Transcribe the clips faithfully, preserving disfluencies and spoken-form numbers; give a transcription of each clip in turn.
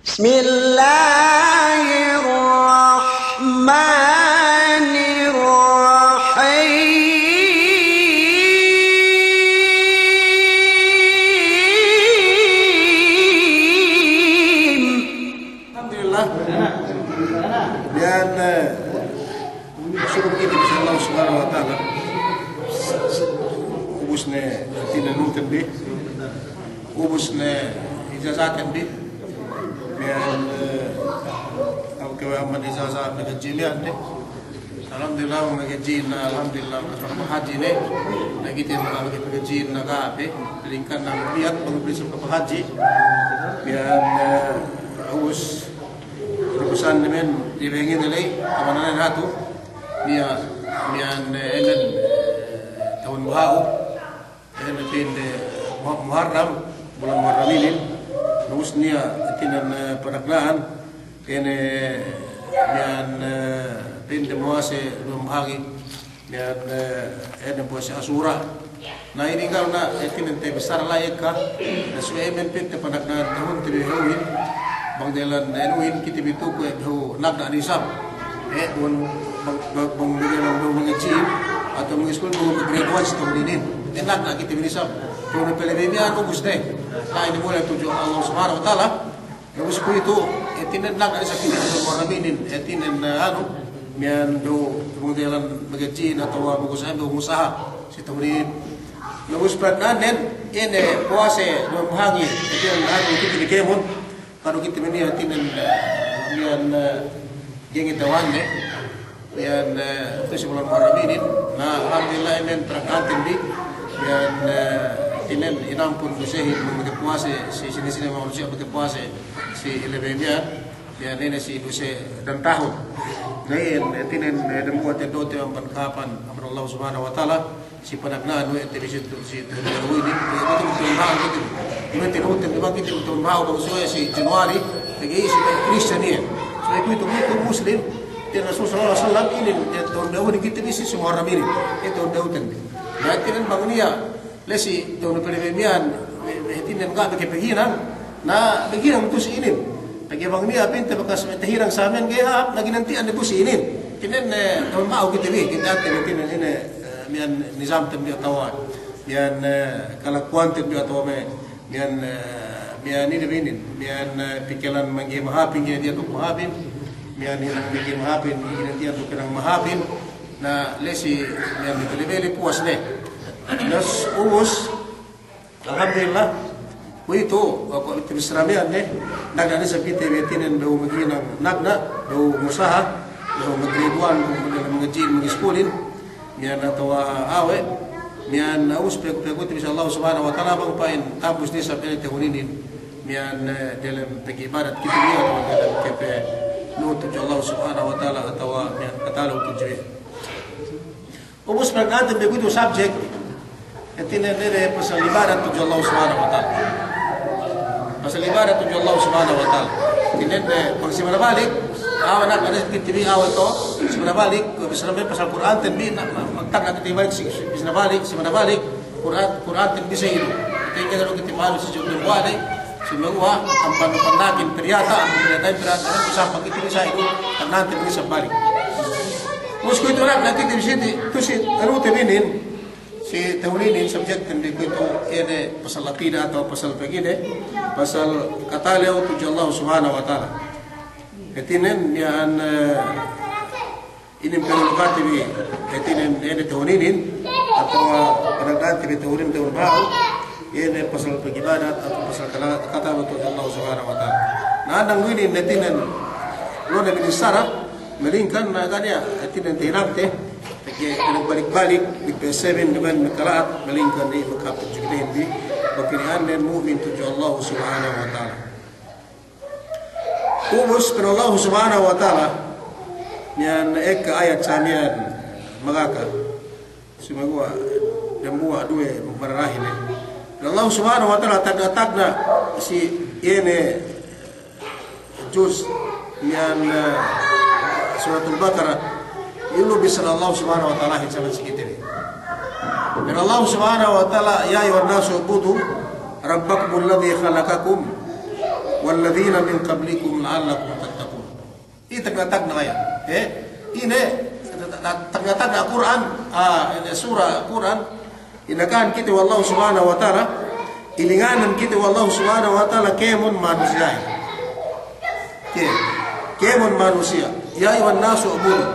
بسم الله الرحمن الرحيم. Alhamdulillah. Yan, eh, sukul kite bi si Allah Subhanahu wa Ta'ala. Ubus ne hātinen nunten bi. Ubus ne ijazaten bi. Miyan, eh, aw kewe amban ijaza maghadji miyan ne. Alhamdulillah, maghadji na, alhamdulillah, kata maghadji ne. Na kite maghadji na kape, lingkan na miyan, bang bisa maghadji. Miyan, eh, ubus, ubusan ne men, dibengin ne ley, amana ne hatu. Miyan, miyan, eh, enen, eh, tahun baha'u. Ene pa'inde Mu-, Muharram, bulan Muharram inin, ubus niya' hātinen, eh, panagna'an, ene, miyan, eh, pa'inde muwase duwe bahangi, miyan, eh, ene puwase Asura. Na, inin ga'i na, hātinen te bissara la'i ekka, na suwe' men pa'inte panagna'an tahun te bi hewin, bang delan enuhin kite bi tu kuwe' behu nagna' nisab. Eh, bang, bang, bang, bang, bang, bang, bang, bang, bang, atawa bang iskul, bang, bang, grade one si tahun inin. Eh, nagna' kite bi nisab. Tahun pele bi miyan, ubus ne. Na, inin mole' tudju Allah Subhanahu wa Ta'ala. Ubus kuwe'itu, hātinen nagna' nisab kite bi tahun inin. Hātinen, eh, anu, miyan du, bang delan maghadji, atawa bang usaha, bang usaha. Si tahun inin. Ubus panagna'an, ine, puwase duwe bahangi, hātinen anu, kite bi kēmon. Kadu kite bi niya' hātinen, eh, miyan, eh, gengge tawanne, miyan, eh, tu si bulan Muharram inin, na, alhamdulillah, miyan panagna'anten bi, miyan, eh, hātinen inampun dusehin, bang makapuwase, si sine-sine manusiya' makapuwase, si ilebe miyan, miyan ine si duse dan tahun. Na iyan, hātinen, eh, dambuwa' te dote amban kapan, amban Allah Subhanahu wa Ta'ala, Si panagna'an we' te bi si tu, si tahun baru inin, we' te bi tahun baru inin. Iye te bi tahun baru bang suwe' si January, lagi' si Kristiyan iye. Suwe' kuwe'itu, kuwe'itu Muslim, te Rasul sallallahu alaihi wasallam inin, te tahun baru inin kite bi si Muharram inin. Te tahun baru inin. Na hātinen bang niya', la'i si tahun pele bi miyan, hātinen ga' be kapahinang, na pahinang tu si inin. Pegge' bang niya' pa'inte bakas tahinang sa miyan ga'i hāp, na ginanti'an ne tu si inin. Hātinen, eh, tahun baru kite bi, ginanti'an ne hātinen inin, eh, miyan nizamten bi atawa miyan, eh, kalakuwanten bi atawa me', miyan, eh, miyan ine bi inin, miyan, eh, pikilan mangga'i mahāpin, ginanti'an duk mahāpin, miyan hinang mangga'i mahāpin, ginanti'an duk hinang mahāpin, na la'i si miyan bele-bele puwas ne. Na ubus, Alhamdulillah, kuwe'itu, kuwe' te bi si ramiyan ne, nagna' ne sa kite bi hātinen behu maghinang nagna', behu musaha, behu magriduwan, behu magadji'in, magiskulin, miyan atawa awe', miyan ubus pe-, pegge' te bi si Allah Subhanahu wa Ta'ala bang pa'in tambus ne sa pa'in tahun inin, miyan, eh, delem pag'ibadat kite bi atawa delem kapanuhut tudju Allah Subhanahu wa Ta'ala atawa miyan katalew tudju iye. Ubus pag'anten bi kuwe'itu subject, hātinen ne pasal ibadat tudju Allah Subhanahu wa Ta'ala. Pasal ibadat tudju Allah Subhanahu wa Ta'ala. Hātinen ne, bang si manabalik, awe' ne, kite bi awe' to, si manabalik, bisan ne pasal Kur'anten bi, na, na, magtagna' kite bi balik, si, si, si manabalik, si manabalik, Kur'an, Kur'anten bi sa ilu. Hātinen ne, kite bi alu si jumlah wale, Sumeguwa', amban pandakin piriyata, amban piriyata, piriyata, sampang itu bisa itu, tanante bisa balik. Terus kuwe'itu nagna' kite bi si, tu si, anu te bi inin, si tahun inin subject te bi kuwe'itu, ine pasal akida atawa pasal pegine, pasal katalew tudju Allah Subhanahu wa Ta'ala. Hātinen, miyan, eh, Inin pa'in kate bi, hātinen ine tahun inin, atawa panagna'ante bi tahun inin tahun baru, ine pasal pag'ibadat, atawa pasal kata-, katalew tudju Allah Subhanahu wa Ta'ala. Na, andang du inin hātinen, lu ne binissara, malingkan na ga' niya', hātinen tahinangte, pegge' balik-balik, bi pe seven, duma'in makala'at, malingkan iye makaput jugiten bi, pagkini'annen mu'min tudju Allah Subhanahu wa Ta'ala. Ubus, pa'in Allah Subhanahu wa Ta'ala, miyan ekka ayat sa miyan magaka. Sumeguwa', dambuwa' duwe mararahi ne. Pa'in Allah Subhanahu wa Ta'ala, tagna'-tagna' si ine juz miyan, eh, Suratul Baqarah, ilu bissā Allah Subhanahu wa Ta'ala hinsalan si kite bi. Pa'in Allah Subhanahu wa Ta'ala, يا أيها الناس اعبدوا ربكم الذي خلقكم والذين من قبلكم لعلكم تتقون. Ine tagna'-tagna' ayat. Eh? Ine tagna'-tagna' Kur'an, ah, ine sura Kur'an, inakahan kite we' Allah Subhanahu wa Ta'ala, ilinganan kite we' Allah Subhanahu wa Ta'ala kēmon manusiya'in. Ke-, kēmon manusiya'. يا أيها الناس اعبدوا.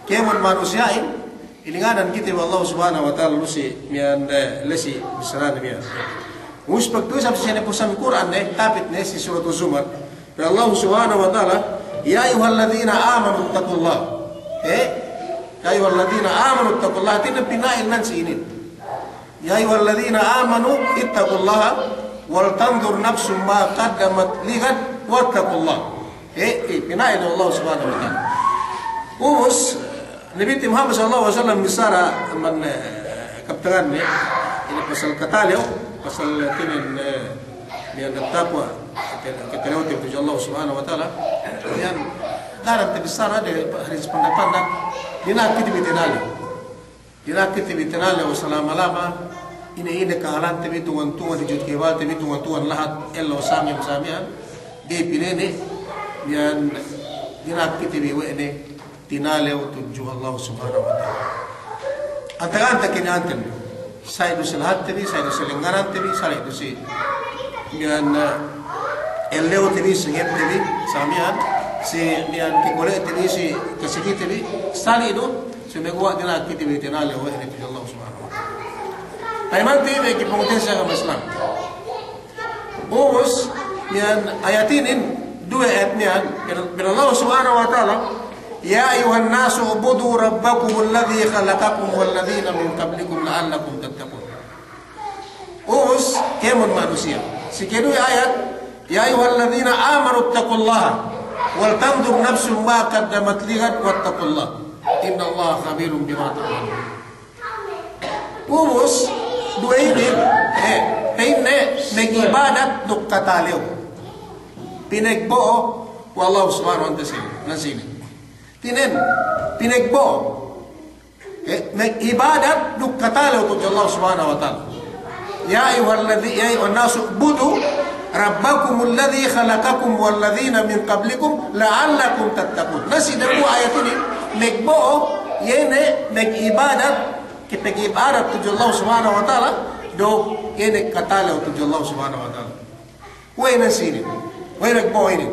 Kēmon manusiya'in, ilinganan kite we' Allah Subhanahu wa Ta'ala lu'u si miya'an, eh, la'i si bissarane miya'an. Ubus pagduwe isab si sine pusan Kur'an ne, tapit ne si Suratuz Zumar. Pa'in Allah Subhanahu wa Ta'ala, يا أيها الذين آمنوا اتقوا الله. Eh? يا أيها الذين آمنوا اتقوا الله. Hātinen pina'il nan si inin. يا أيها الذين آمنوا اتقوا الله ولتنظر نفس ما قدمت لغد واتقوا الله. Eh, eh, pina'il Allah Subhanahu wa Ta'ala. Ubus, Nabi Muhammad sallallahu alaihi wasallam bissara amban, eh, kabtangan ne, ine pasal katalew, pasal hātinen, eh, miya'an takwa, katalewte tudju Allah Subhanahu wa Ta'ala. Miya'an, daran tabissara de hadis pandak-pandak, dina'ak kite bi tinalew. Dina'ak kite bi tinalew salama-lama, ine-ine kahalante bi, tungan-tungan, dijut kebalte bi, tungan-tungan lahat, ellew samiyan-samiyan, ga'i pinene, miya'an dina'ak kite bi we' ne tinalew tudju Allah Subhanahu wa Ta'ala. Antag-antag inin anten, sa'i du si lahatte bi, sa'i du si lengnganante bi, sa'i du si miya'an, eh, ellewte bi, sangette bi, samiyan, si miya'an kakole'te bi, si kasikite bi, sa'i du, sumeguwa' dina'ak kite bi tinalew we' ne tudju Allah Subhanahu wa Ta'ala. Pa'in mante bi, me' kapungtina'i si agama Islam. Ubus, miya'an ayat inin, duwe ayat miya'an, pa'in, pa'in Allah Subhanahu wa Ta'ala, يا أيها الناس اعبدوا ربكم الذي خلقكم والذين من قبلكم لعلكم تتقون. Ubus, kēmon manusiya'. Si kaduwe ayat, يا أيها الذين آمنوا اتقوا الله ولتنظر نفس ما قدمت لغد واتقوا الله إن الله خبير بما تعملون. Ubus, duwe inin, eh, pa'inne mag'ibadat duk katalew. Pinagbo'o we' Allah Subhanahu wa Ta'ala sine, nan sine. Hātinen, pinagbo'o. Eh, mag'ibadat duk katalew tudju Allah Subhanahu wa Ta'ala. يا أيها الذي، يا أيها الناس اعبدوا ربكم الذي خلقكم والذين من قبلكم لعلكم تتقون. Na si dambuwa' ayat inin, magbo'o, iye ne mag'ibadat, ke pag'ibadat tudju Allah Subhanahu wa Ta'ala, duk iye ne katalew tudju Allah Subhanahu wa Ta'ala. We'ey nan sinin? We'ey magbo'o inin?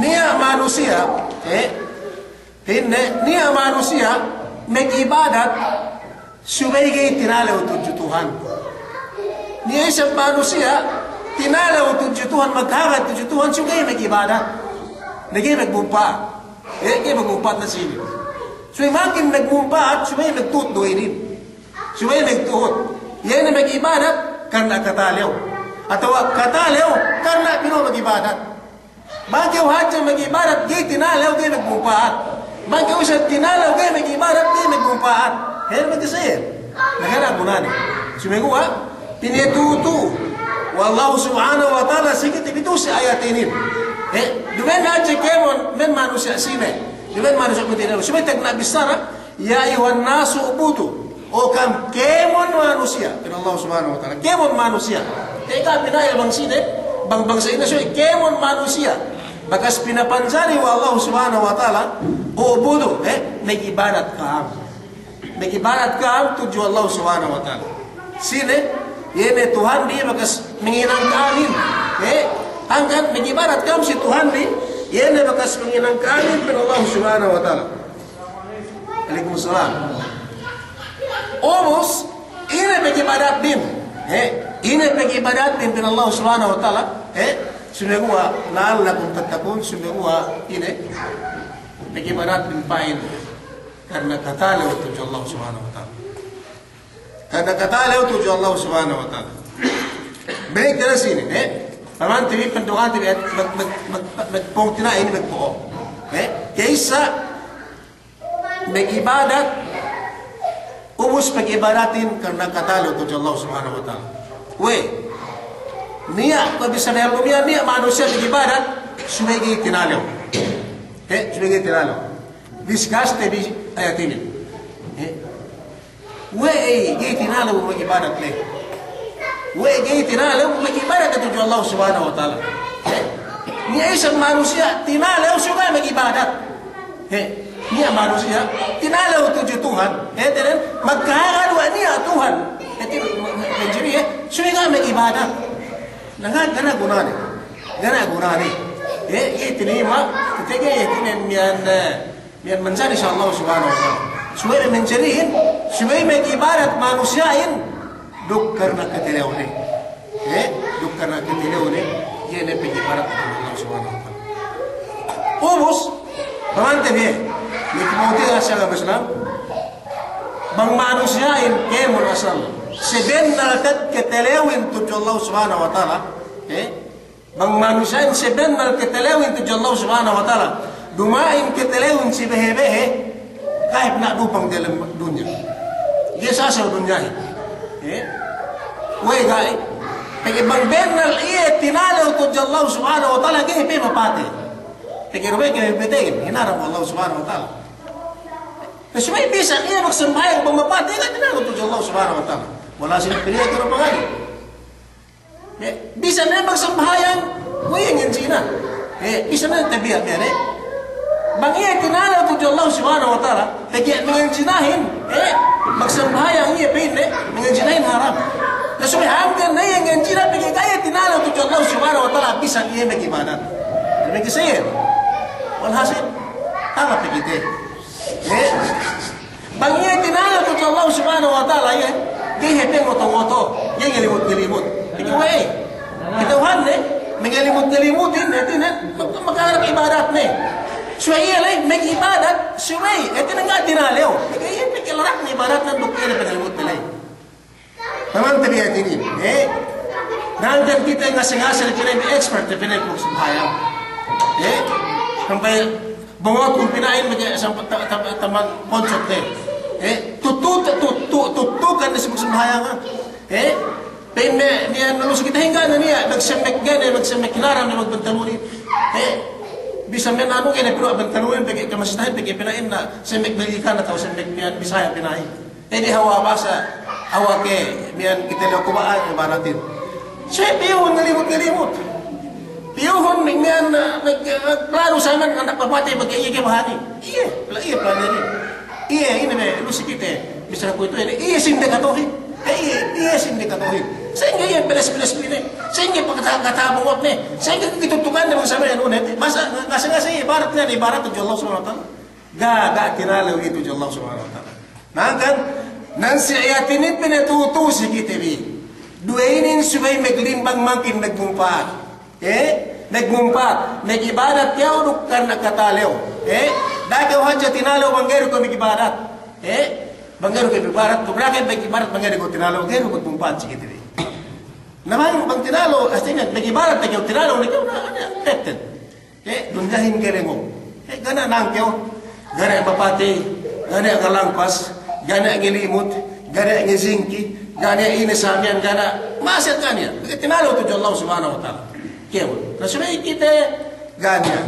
Niya' manusiya', eh? Hātinen, niya' manusiya' mag'ibadat subey ga'i tinalew tudju Tuhan. Niya' isab manusiya' tinalew tudju Tuhan, maghagad tudju Tuhan, subey ga'i mag'ibadat. Na ga'i magmumpa'at. Eh, ga'i magmumpa'at na sinin. Subey mangkin magmumpa'at, subey magtuhut du inin. Subey magtuhut. Iye ne mag'ibadat karna' katalew. Atawa katalew karna' pinu'u mag'ibadat. Bang kew hadja mag'ibadat ga'i tinalew, ga'i magmumpa'at. Bang kew isab tinalew ga'i mag'ibadat, ga'i magmumpa'at. Hāti magkasa'in. Na hāti gunane. Sumeguwa' pinatu'u we' Allah Subhanahu wa Ta'ala si kite bi tu'u si ayat inin. Eh, duma'in hadja kēmon, me' manusiya' sine. Duma'in manusiya' kite bi. Subey tagna' bissara, يا أيها الناس اعبدوا. O kam kēmon manusiya'. Pa'in Allah Subhanahu wa Ta'ala. Kēmon manusiya'. Teka pina'il bang sine, bang, bang sine, subey kēmon manusiya'. Bakas pinapanjari we' Allah Subhanahu wa Ta'ala, اعبدوا, eh, mag'ibadat ka'am. Mag'ibadat ka'am tudju Allah Subhanahu wa Ta'ala. Sine, iye ne Tuhanbi bakas mangahinang ka'amin. Eh, hangkan mag'ibadat ka'am si Tuhanbi, iye ne bakas mangahinang ka'amin, pa'in Allah Subhanahu wa Ta'ala. Alaikum salam. Ubus, ine pag'ibadatbin? Eh, ine pag'ibadatbin, pa'in Allah Subhanahu wa Ta'ala? Eh, sumeguwa' لعلكم تتقون, sumeguwa' ine pag'ibadatbin pa'in karna' katalew tudju Allah Subhanahu wa Ta'ala. Karna' katalew tudju Allah Subhanahu wa Ta'ala. Balik te sinin, eh? Paman te bi, pando'an te bi, mag-, mag-, mag-, mag-, pungtina'i inin magbo'o. Eh? Ka'issa mag'ibadat, ubus pag'ibadatin karna' katalew tudju Allah Subhanahu wa Ta'ala. We', niya', kuwe' bissā dehellu miya'an, niya' manusiya' mag'ibadat subey ga'i tinalew. Eh, subey ga'i tinalew. Discuss te bi ayat inin. Eh? We'ey ga'i tinalew mag'ibadat le? We'ey ga'i tinalew mag'ibadat tudju Allah Subhanahu wa Ta'ala? Niya' isab manusiya' tinalew subey ga'i mag'ibadat. He, niya' manusiya' tinalew tudju Tuhan. He, tenen, magkahagad we' niya' Tuhan. He, tenen, manjari, he, subey ga'i mag'ibadat. Na, ga' niya' gunane. Ga' niya' gunane. He, iye tinima, kite ga'i, he, tenen, miyan, eh, miyan manjari si Allah Subhanahu wa Ta'ala. Subey manjarihin, subey mag'ibadat manusiya'in, duk karna katalewne. Eh, duk karna katalewne, iye ne pag'ibadat Allah Subhanahu wa Ta'ala. Ubus, pamante bi, ni kimauti asal Islam, bang manusiya'in kēmon asal, sabennal te'ed katalewin tudju Allah Subhanahu wa Ta'ala, eh, bang manusiya'in sabennal katalewin tudju Allah Subhanahu wa Ta'ala, duma'in katalewin si behe-behe, kahep na' du bang delem dunya. Ga'i sasew dunyahin. Eh? We'ey ga'i? Pegge' bang bennal iye tinalew tudju Allah Subhanahu wa Ta'ala, ga'i pe mapatey. Pegge' duma'in ga'i mapatey, hinaram Allah Subhanahu wa Ta'ala. Na subey bisan iye magsambahayang bang mapatey, ga'i tinalew tudju Allah Subhanahu wa Ta'ala. Walhasil, pilihan ko na pangadi. Eh, bisan ne magsambahayang, we' iye nganjina. Eh, bisan ne tabiya' miya'an, eh. Bang iye tinalew tudju Allah Subhanahu wa Ta'ala, pegge' manganjinahin, eh, magsambahayang iye pa'inne, manganjinahin haram. Na subey hangkan ne iye nganjina pegge' ga'i iye tinalew tudju Allah Subhanahu wa Ta'ala, bisan iye mag'ibadat. Damikiyan sa iye. Walhasil, tala pe kite. Eh, bang iye tinalew tudju Allah Subhanahu wa Ta'ala, iye, ga'i hep ngoto-ngoto, ga'i ngelimut-ngelimut. Pegge' we'ey, kata'uhanne, mangelimut-ngelimutin, hātinen, mag-, magharap ibadatne. Subey iye ley, mag'ibadat, subey, hātinen ga'i tinalew. Pegge' iye, pegge' larak ne ibadatnen, duk iye ne pangelimutne ley. Pamante bi hātinen, eh? Hangkan kite ngase-ngase kite bi expert te pina'in magsambahayang. Eh? Sampay bungotun pina'in mage sampay ta-, ta-, taman ponsot te. Eh? Tutu-, tutu-, tutukan ne si magsambahayang, ah. Eh? Pa'in me', niya' nalusi kite hangkan niya', magsemmek ga'i ne, magsemmek hinaram ne magbantalunin. Eh? Bisan me' anu ga'i ne pilu' bantalunin, pegge' kamasitahin, pegge' pina'in na semmek Balikan atawa semmek miya'an Bisaya pina'in. Ine hawal bahasa, hawal ke, miya'an kite lew kuba'an, ibaratin. Subey piyuhun ngelimut-ngelimut. Piyuhun miya'an, eh, mag-, eh, planu saman anak papatey pegge' iye ke bahani. Iye, la iye planu ini. Iye, ine me', lusi kite, bisan kuwe'itu ine, iye sindikatuhin. Eh, iye, iye sindikatuhin. Sa'ingge iye peles-peles pine. Sa'ingge pagkata-kata bungotne. Sa'ingge kitutukan ne bang saman anu ne. Masa, ngase-ngase ibarat ne, ibarat tudju Allah Subhanahu wa Ta'ala. Ga', ga' tinalew itu tudju Allah Subhanahu wa Ta'ala. Hangkan, nan si iye hātinen pinatutu si kite bi. Duwe inin subey maglimbang mangkin magmumpa'at. Eh? Magmumpa'at. Mag'ibadat kew duk karna katalew. Eh? Da'a kew hadja tinalew bang ga'i du kew mag'ibadat. Eh? Bang ga'i du kew mag'ibadat, duk da'a kew mag'ibadat bang ga'i du kew tinalew, ga'i du magmumpa'at si kite bi. Na bang, bang tinalew, hātinen, mag'ibadat kew tinalew, na kew, na, na, teten. Eh, dunyahin ga'i lengo. Eh, ga' niya' nangkew, ga' niya' mapatey, ga' niya' ngalangpas, ga' niya' ngelimut, ga' niya' ngezingki, ga' niya' ine samiyan, ga' niya' ma'asiyat, ga' niya'. Pegge' tinalew tudju Allah Subhanahu wa Ta'ala. Kēmon. Na subey kite ga' niya'.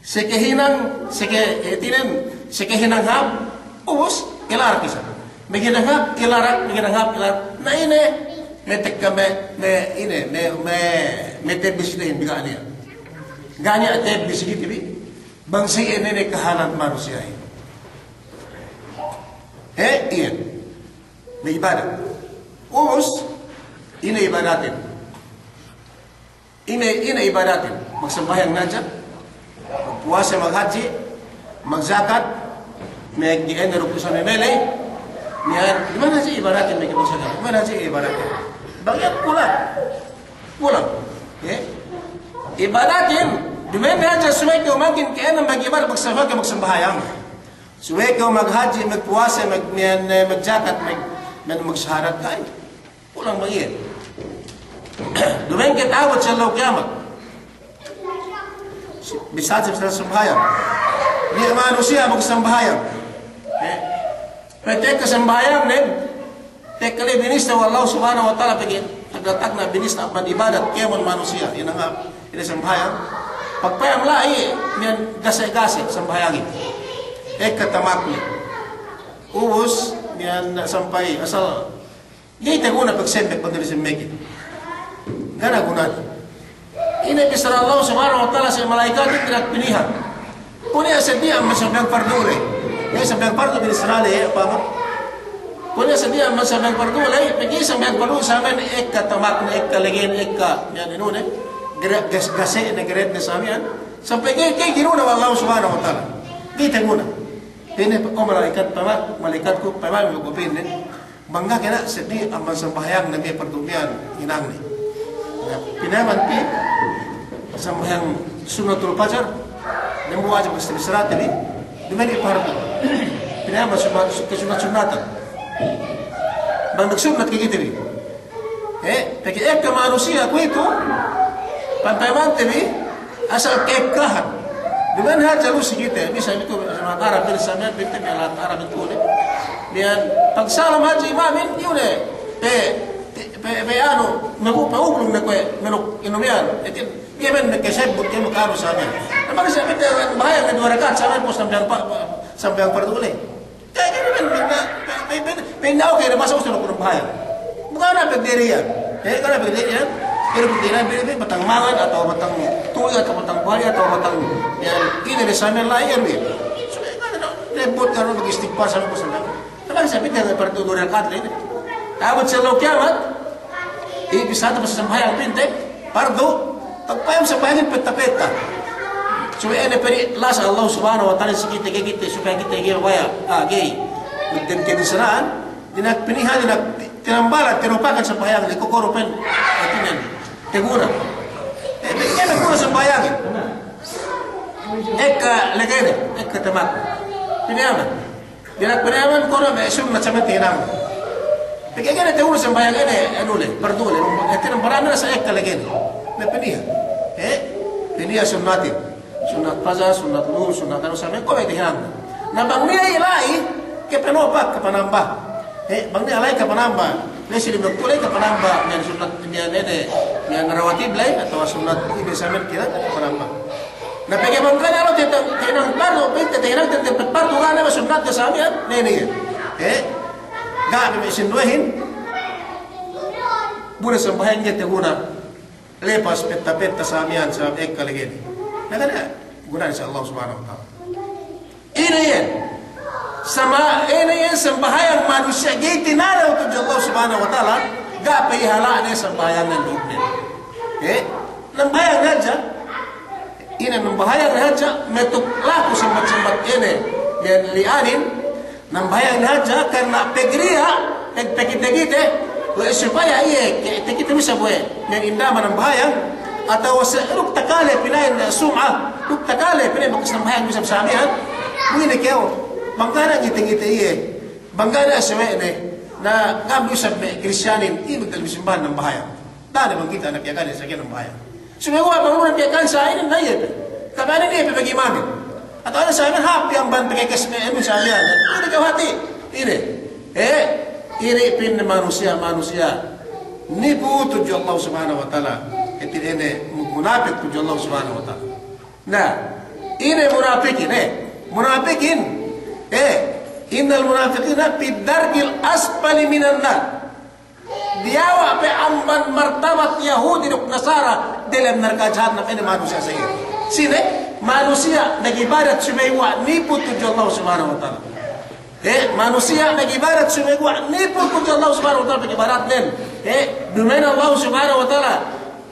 Seke hinang, seke, eh, hātinen, seke hinang hāp, ubus, kelarak isab. Maghinang hāp, kelarak, maghinang hāp, kelarak. Na ine, me' tekka me', me' ine, me', me', me' tebbis ine, bi ga' niya'. Ga' niya' tebbis si kite bi. Bang si ine ne kahalan manusiya'in. Eh, iye. Mag'ibadat. Ubus, ine ibadatin. Ine, ine ibadatin? Magsambahayang hadja, magpuwase, maghadji, magjakat, magdine duk sa me' mele, niya', duma'in hadja ibadatin, magpuwase, duma'in hadja ibadatin. Bang iye pulang, pulang. Eh? Ibadatin, duma'in hadja subey kew mangkin ka'ēnan mag'ibadat, magsambahayang, magsambahayang. Subey kew maghadji, magpuwase, mag-, mag-, magjakat, mag-, mag-, magsahadat, ga'i. Pulang bang iye. Duma'in ke ta'abut si ellew kiyamat. Bisan si sambahayang. Niya' manusiya' magsambahayang. Eh? Pegge' tekka sambahayangnen, tekka le binista we' Allah Subhanahu wa Ta'ala pegge' tagna'-tagna' binista amban ibadat kēmon manusiya'. Ine nga, ine sambahayang. Pagpayam la'i, miya'an gase'-gase' sambahayangin. Ekka tamakne. Ubus, miya'an sampay asal ga'i taguna pagsembek, pagdali sembekin. Ga' niya' gunane. Ine bissara Allah Subhanahu wa Ta'ala si mala'ikat, dina'ak piniha. Kuwe' ne seddi amban sambahayang pardu ley. Iye sambahayang pardu bissara ley, iye, paham? Kuwe' ne seddi amban sambahayang pardu ley, pegge' sambahayang pardu sa miya'an ekka tamakne, ekka legene, ekka miya'an inune, gere-, gas-, gase'ne, geretne sa miya'an. Sampay ga'i, ga'i ginuna we' Allah Subhanahu wa Ta'ala. Ga'i taguna. Pa'inne, o mala'ikat, pama-, mala'ikatku, pama'in ku pa'inne. Bang ga' kena' seddi amban sambahayangne me' pardu miya'an hinangne. Na, pinayaman pī sambahayang sunnatul fajar, dembuwa' hadja bissara-bissarate bi, duma'in pardu. Pinayaman sunna-, kasunnat-sunnatan. Bang magsunnat ke kite bi. Eh, pegge' ekka manusiya' kuwe'itu, pantayamante bi, asal ka'ekkahan. Duma'in hadja lu si kite, bisan itu lahat Arab, bisan miya'an, bisan miya'an lahat Arab itu ne. Miya'an, pagsalam hadja imamin, iyu ne, pe, pe, pe, pe anu, megu, pe uglung ne kuwe', meluk inum iyan. Itin, iye men, meke sebut, iye meke anu sa miya'an. Amban sa miya'an, bahaya ne duwe rakaat, sa miya'an, pus sambahayang pa, pa, sambahayang pardu ley. Kaya gini men, pa'inne, pa'inne, pa'inne, oke, ne masa usul aku nambahayang. Bukan apa diri ya. Eh, kan apa diri ya. Pero pagdirihan, pa'inne, pa'inne, batang mangan atawa batang tuwi atawa batang bali atawa batang, ya, ine ne sa miya'an la'i, ya, duwe. Subey kan, no, rebut kan, mag-istigfar sa miya'an, pus sambahayang. Kan sa miya'an, pa'inne, pardu duwe rakaat ley ne. Ta'abut si ellew kiyamat, iye bissāte pasal sambahayang pinte, pardu, pagpayam sambahayangin petta-petta. Supaya ine pa'in lasa Allah Subhanahu wa Ta'ala si kite, ga'i kite, supaya kite ga'i mabaya', ah, ga'i. Magdem kebissara'an, dina'ak piniha, dina'ak ti-, tinambalan, tinupakan sambahayangin, kokoru pa'in, hātinen, taguna. Eh, ga'i taguna sambahayangin. Ekka legene, ekka tamak. Pinayaman. Dina'ak pinayaman, kono me' sunnat sa miya'an hinang. Pegge' ga'i ne taguna sambahayang ine, anu ley, pardu ley, hātinen baranne sa ekka legene. Na piniha. Eh? Piniha sunnatin. Sunnat fajar, sunnat luhur, sunnat anu sa miya'an, kuwe' me' hinang. Na bang niya' la'i, kapanopak, kapanamba. Eh, bang niya' la'i kapanamba. La'i si lime waktu la'i kapanamba, miya'an sunnat, miya'an ine, miya'an rawatib la'i, atawa sunnat ine sa miya'an kira, kapanamba. Na pegge' bang kaniya' lu te-, te-, tahinang pardu, pegge' tahinang te-, te-, pardu ga' ne me' sunnat te sa miya'an, ne, ne, iye. Eh? Ga' ne me' sinduwehin. Bu ne sambahayang ga'i taguna. Lepas petta-petta sa miya'an, sa ekka legene. Na ga' ne gunane si Allah Subhanahu wa Ta'ala. Ine iyan. Sama, ine iyan sambahayang manusiya' ga'i tinalew tudju Allah Subhanahu wa Ta'ala, ga' pe ihala'ne sambahayangnen duk ne. Eh? Nambahayang hadja. Ine nambahayang hadja, metuk laku sambat-sambat ine, iyan li'anin, nambahayang hadja, karna' pagriya', pag-, pagkite-kite, we' supaya iye, ke-, takite bi isab we', iyan indaman nambahayang, atawa se-, duk takale pina'in sum'a, duk takale pina'in bakas nambahayang bi isab sa miya'an, bu ine kew, bang ga' ne ngite-ngite iye, bang ga' ne sawe'ne, na ngam du isab me' Kristiyanin, iye magdalem simbahan nambahayang. Da'a ne bang kite anak Yakan, sa kite nambahayang. Sumeguwa' bang lu ne piyakan sa inin, na iye pe. Tabi' inin iye pe pegge' imamin. Atawa inin sa inin hāp iyan bang pegge' kes me' inin sa iyan. Inin kew hāti. Inin. Eh, inin pa'in manusiya', manusiya' nipu tudju Allah Subhanahu wa Ta'ala. Hātinen inin munapik tudju Allah Subhanahu wa Ta'ala. Na, inin munapikin, eh. Munapikin. Eh, innal munafiqina fid darkil asfali minan nar. Diyawa' pe amban martabat Yahudi duk Nasara delem narka' jahannam inin manusiya' sa iye. Sine? Manusiya' nagibadat sumeguwa' nipu tudju Allah Subhanahu wa Ta'ala. Eh, manusiya' nagibadat sumeguwa' nipu tudju Allah Subhanahu wa Ta'ala pagibadatnen. Eh, duma'in Allah Subhanahu wa Ta'ala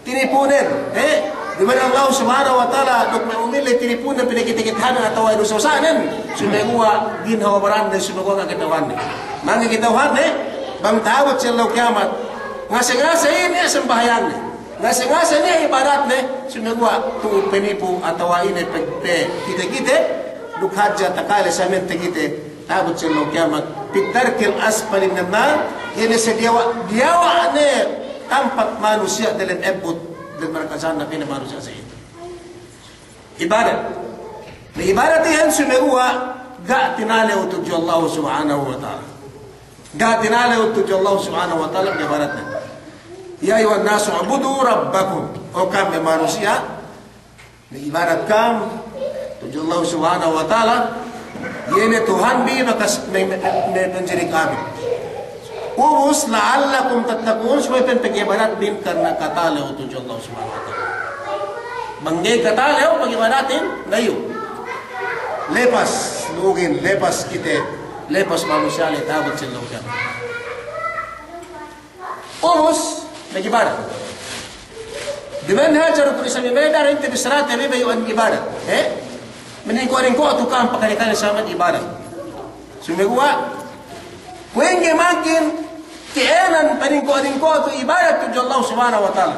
tinipunen. Eh, duma'in Allah Subhanahu wa Ta'ala duk me' mu'min le tinipunen pinakite-kitehanen atawa inusa-usanen. Sumeguwa' ginhawa baranne, sumeguwa' ga' kata'uhanne. Mangga'i kata'uhanne, bang ta'abut si ellew kiyamat. Ngase-ngase inin sambahayangne. Ngase-ngase inin ibadatne, sumeguwa' tu'u penipu atawa ine pe-, pe-, kite-kite, duk hadja takale sa miya'an takite, ta'abut si ellew kiyamat. Fid darkil asfali minan nar, inin sa diyawa', diyawa' ne tampat manusiya' delem ebbut, delem narka' jahannam inin manusiya' sa iye. Ibadat. Na ibadat iyan sumeguwa' ga' tinalew tudju Allah Subhanahu wa Ta'ala. Ga' tinalew tudju Allah Subhanahu wa Ta'ala ibadatnen. Ya ayyuhan nasu u'budu rabbakum. O ka'am me' manusiya', ibadat ka'am tudju Allah Subhanahu wa Ta'ala. Iye ne Tuhanbi bakas me-, me-, me-, manjari ka'am. Ubus la'allakum tattaqun, supaya pa'in pagibadatbin karna' katalew tudju Allah Subhanahu wa Ta'ala. Bang ga'i katalew pagibadatin, layu. Lepas, lugin, lepas kite, lepas manusiya' le ta'abut si ellew kiyamat. Ubus, magibadat. Duma'in hadja rukun Islam, me' daran inte bissarate bi bayu'an ibadat. He? Maningko'-ningko' tu ka'am pakale-kale sa miya'an ibadat. Sumeguwa', kuwe' ingge mangkin, ka'ēnan paningko'-ningko' tu ibadat tudju Allah Subhanahu wa Ta'ala.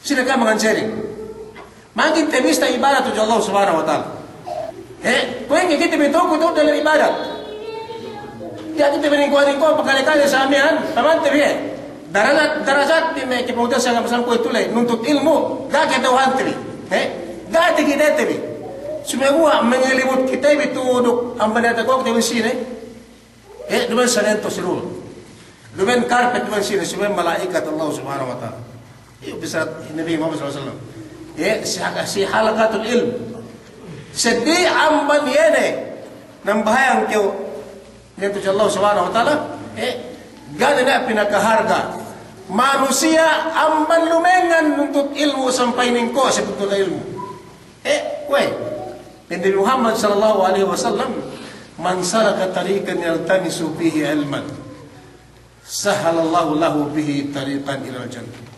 Sine ka'am manganseri. Mangkin tabista ibadat tudju Allah Subhanahu wa Ta'ala. He, kuwe' ingge kite bi tu'u-tu'u dalem ibadat. Tiya' kite bi ningko'-ningko' pakale-kale sa miya'an, pamante bi, he. Darajat, darajat bi me' kepungtina'i sa miya'an kuwe'itu le, nuntut ilmu', ga' kata'uhante bi. He, ga' takitete bi. Sumeguwa' mangalimut kite bi tu'u duk amban diyata' kuwe' kite bi sine. Eh, duma'in sanento si lu'u. Duma'in karpet, duma'in sine, duma'in mala'ikat Allah Subhanahu wa Ta'ala. Iyu' bissara Nabi Muhammad sallallahu alaihi wasallam. Eh, si ha-, si halaqatul ilm. Seddili amban iye ne nambahayang kew, ne tudju Allah Subhanahu wa Ta'ala. Eh, ga' ne niya' pinakaharga' manusiya' amban lumengngan nuntut ilmu' sampay ningko' si tuntut ilmu'. Eh, we'. Pa'in Nabi Muhammad sallallahu alaihi wasallam, "Man salaka tariqan yaltamisu fihi ilman, sahhalallahu lahu bihi tariqan ilal jannah."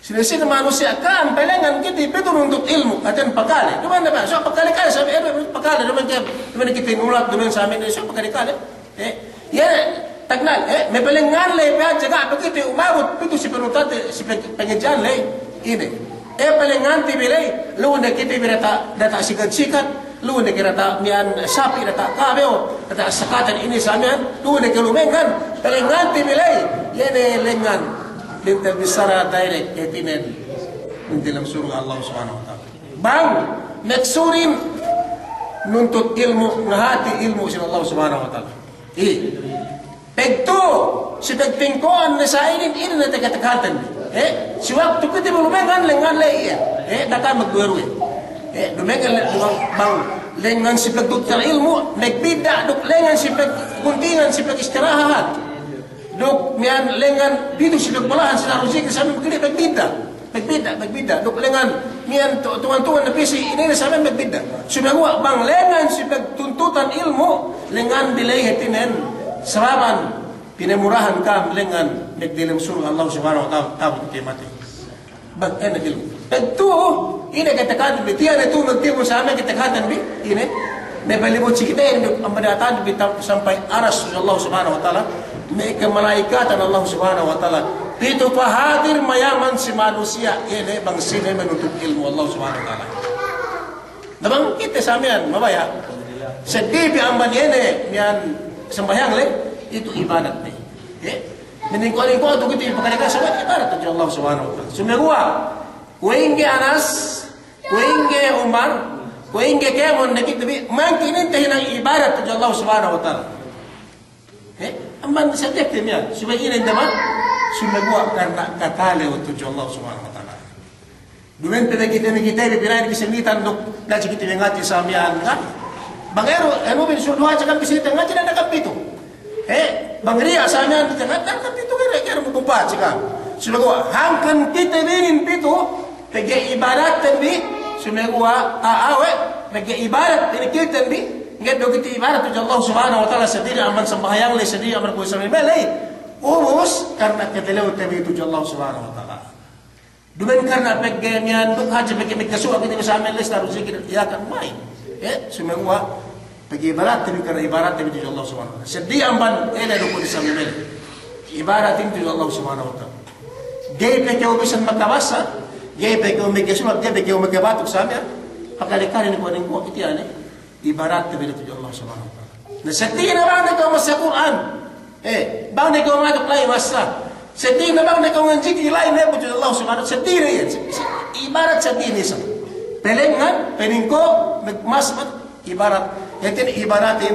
Sine-sine manusiya' ka'am palengngan kite pitu nuntut ilmu', hātinen pakale. Duma'in ne ba, so pakale-kale, sabi, eh, pakale, duma'in kite, duma'in kite nulat, duma'in sabi, so pakale-kale. Eh, iye, tagnal, eh, me' palengngan ley pe hadja ga' pe kite umabut pitu si panutante, si pe-, pangadji'an ley, ine. Eh, palengngante bi ley, lu'u ne kite bi diyata', diyata' sikat-sikat, lu'u ne kite diyata' miya'an sapi', diyata' kabew, diyata' sakatan ine sa miya'an, lu'u ne ke lumengngan, palengngante bi ley, iye ne lengngan, dinte bissara direct, hātinen, diyalem surga' Allah Subhanahu wa Ta'ala. Bang, maksudin nuntut ilmu', ngahāti ilmu' sin Allah Subhanahu wa Ta'ala. I. Pagtu'u, si pagtingko'an ne sa inin, inin ne teka-tekaten. Eh, si waktu kite bi lumengngan, lengngan ley iye. Eh, da'a ka'am magduwe-ruwe. Eh, lumengngan le-, bang, bang lengngan si pagtu'u ilmu', magbidda', duk lengngan si pagguntingan, si pagistirahat. Duk miya'an lengngan pitu si pagbolahan si daru zikir sambil magkili, magbidda'. Magbidda', magbidda'. Duk lengngan miya'an tu-, tungan-tungan ne pī si inin sa miya'an magbidda'. Sumeguwa' bang lengngan si pagtuntutan ilmu', lengngan bi ley hātinen sababan pinamurahan ka'am lengngan magdiyalem surga' Allah Subhanahu wa Ta'ala, ta'abut kite matey. Bang ine ilmu'. Pagtu'u, ine katekaten bi, tiya' ne tu'u magtimbul sa miya'an katekaten bi, ine. Me' palimut si kite inin duk amban diyata' bi ta-, sampay aras Allah Subhanahu wa Ta'ala. Me' kamalaikatan Allah Subhanahu wa Ta'ala. Pitu pahadir mayaman si manusiya', ine, bang sine manuntut ilmu' Allah Subhanahu wa Ta'ala. Na bang kite sa miya'an mabaya'. Seddili bi amban iye ne miya'an sambahayang ley, itu ibadat ne. Eh? Maningko'-ningko' tu kite bi pakale-kale sa miya'an ibadat tudju Allah Subhanahu wa Ta'ala. Sumeguwa', kuwe' ingge Anas, kuwe' ingge Umar, kuwe' ingge kēmon ne kite bi, mangkin inte hinang ibadat tudju Allah Subhanahu wa Ta'ala. Eh, amban subjekte miya'an, subey ine indaman, sumeguwa' karna' katalew tudju Allah Subhanahu wa Ta'ala. Duma'in pe kite bi, kite bi, pina'in bi sinnitan duk, da'a si kite bi ngadji' sa miya'an, kan? Bang eru, anu bin sudu hadja kan bi sinnitan ngadji', da'a kan pitu. Eh, bang riya' sa miya'an, da'a kan, da'a kan pitu, kere, kere mu bumpa si kan. Sumeguwa', hangkan kite bi inin pitu, pegge' ibadatten bi, sumeguwa', a, awe', pegge' ibadat inin kite bi, ngeddo' kite ibadat tudju Allah Subhanahu wa Ta'ala seddili amban sambahayang ley, seddili amban puwasa ley. Ubus, karna' katalewte bi tudju Allah Subhanahu wa Ta'ala. Duma'in karna' pegge' miya'an duk hadja pegge' magkasuwa' kite bi sa miya'an ley, daru zikir, iye kan ma'in. Eh, sumeguwa', pegge' ibadatte bi karna' ibadatte bi tudju Allah Subhanahu wa Ta'ala. Seddili amban ele duk kite sa miya'an ley. Ibadatin tudju Allah Subhanahu wa Ta'ala. Ga'i pe kew bisan makabassa, ga'i pe kew magkasuwa', ga'i pe kew makabatuk sa miya'an. Pakale-kale ne kuwe' ne kuwe' kite ane. Ibadatte bi tudju Allah Subhanahu wa Ta'ala. Na seddili ne bang ne kew massa Kur'an. Eh, bang ne kew matuk la'i massa. Seddili ne bang ne kew nganjiki la'i ne tudju Allah Subhanahu wa Ta'ala. Seddili ne iyan. Se-, se-, ibadat seddili ne isab. Palengngan, paningko', mag-, mas-, ibadat. Hātinen ibadatin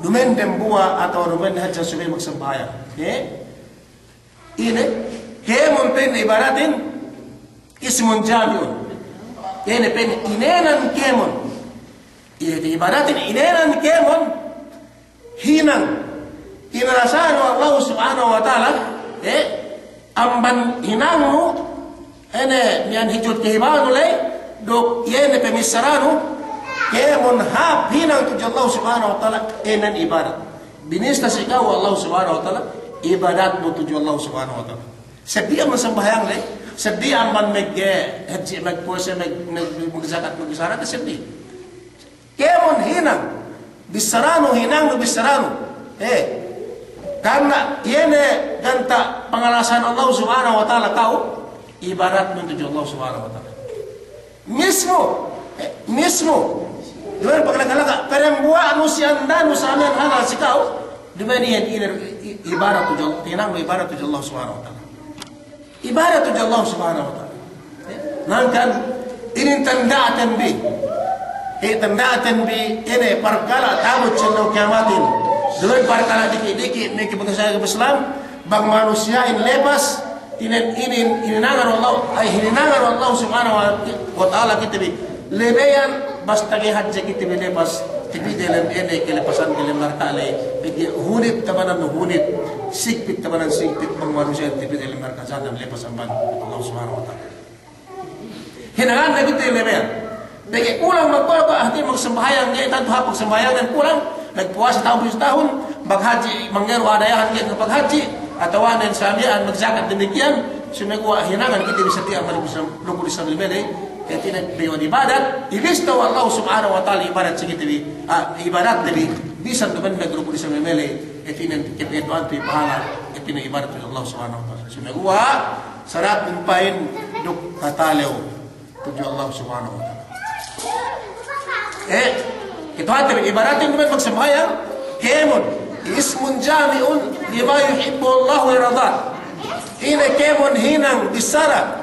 duma'in dambuwa' atawa duma'in hadja subey magsambahayang. Eh? Ine, kēmon pa'in ibadatin ismun jami'un. Ine pa'in inēnan kēmon. Iye, ibadatin inēnan kēmon hinang. Inarasahan we' Allah Subhanahu wa Ta'ala, eh, amban hinangnu, Ine miya'an hijut kahibanu ley, duk iye ne pamissaranu, kēmon hāp hinang tudju Allah Subhanahu wa Ta'ala, ēnen ibadat. Binista si ka'u Allah Subhanahu wa Ta'ala, ibadatnu tudju Allah Subhanahu wa Ta'ala. Seddili amban sambahayang ley, seddili amban mag-, eh, hadji, magpuwasa, mag-, mag-, magjakat, magsalat, seddili. Kēmon hinang, bissaranu, hinangnu bissaranu. Eh, karna iye ne ganta' pangalasahan Allah Subhanahu wa Ta'ala ka'u, ibadatnu tudju Allah Subhanahu wa Ta'ala. Mismu, eh, mismu. Duma'in paglaga-laga, padambuwa'nu si andanu sa miya'an halal si ka'u. Duma'in iyan, iyan, i-, ibadat tudju, hinangnu ibadat tudju Allah Subhanahu wa Ta'ala. Ibadat tudju Allah Subhanahu wa Ta'ala. Hangkan inin tanda'ten bi. Eh, tanda'ten bi ine parkala' ta'abut si ellew kiyamatin. Duma'in parkala' diki'-diki' ne ke bangsa Islam, bang manusiya'in lepas, inin, inin, hininangan Allah, ay hininangan Allah Subhanahu wa Ta'ala kite bi. Lebeyan basta ga'i hadja kite bi lepas, tapi dalem ine kelepasan dalem narka' ley, pegge' hunit tabanan hunit, sigpit tabanan sigpit bang manusiya'in tapi dalem narka' jahannam lepas amban Allah Subhanahu wa Ta'ala. Hinangan ne kite lebeyan. Pegge' kulang magkuwa-kuwa hati magsambahayang, ga'i tantu hāp magsambahayang ne kulang, magpuwasa tahun duk tahun, maghadji', mangga'i du adayahan ga'i du paghadji', atawa ne sa miya'an magjakat damikiyan, sumeguwa' hinangan kite bi seddili amban rukun Islam, rukun Islam lime ley, hātinen bi ibadat, ibista we' Allah Subhanahu wa Ta'ala ibadat si kite bi, ah, ibadat te bi, bisan duma'in me' rukun Islam lime ley, hātinen kepeddo'an tu pahala, hātinen ibadat we' Allah Subhanahu wa Ta'ala. Sumeguwa' sarat umpa'in duk katalew tudju Allah Subhanahu wa Ta'ala. Eh, itu hāti ibadatin duma'in magsambahayang, kēmon, ismun jami'un lima yuhibbuhullahu wa yardah. Ine kēmon hinang bissara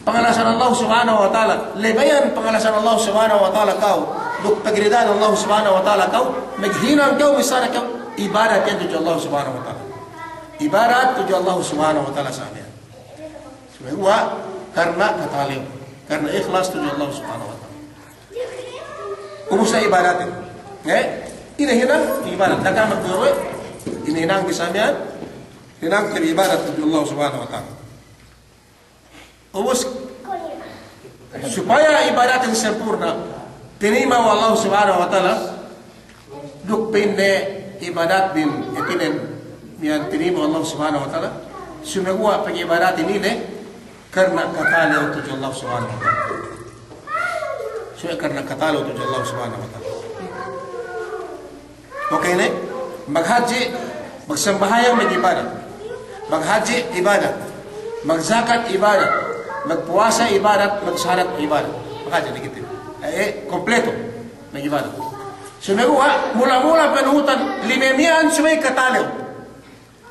pangalasahan Allah Subhanahu wa Ta'ala, lebeyan pangalasahan Allah Subhanahu wa Ta'ala ka'u, duk pagrida'an Allah Subhanahu wa Ta'ala ka'u, maghinang kew bissara kew, ibadat iyan tudju Allah Subhanahu wa Ta'ala. Ibadat tudju Allah Subhanahu wa Ta'ala sa miya'an. Sumeguwa' karna katalew, karna ikhlas tudju Allah Subhanahu wa Ta'ala. Ubus ne ibadatin. Eh? Ine hinang ibadat. Da'a ka'am magduwe, ine hinang bi sa miya'an, hinang te bi ibadat tudju Allah Subhanahu wa Ta'ala. Ubus, supaya ibadatin sempurna, tinayma' we' Allah Subhanahu wa Ta'ala, duk pa'inne ibadat bin, hātinen, miya'an tinayma' we' Allah Subhanahu wa Ta'ala, sumeguwa' pag'ibadatin ine, karna katalew tudju Allah Subhanahu wa Ta'ala. Sumeguwa' karna katalew tudju Allah Subhanahu wa Ta'ala. Okey ne? Maghadji', magsambahayang, mag'ibadat. Maghadji', ibadat. Magjakat, ibadat. Magpuwasa, ibadat. Magsahadat, ibadat. Maghadji' ne kite. Eh, eh, kompleto. Mag'ibadat. Sumeguwa', mula-mula panuhutan, lime miya'an subey katalew.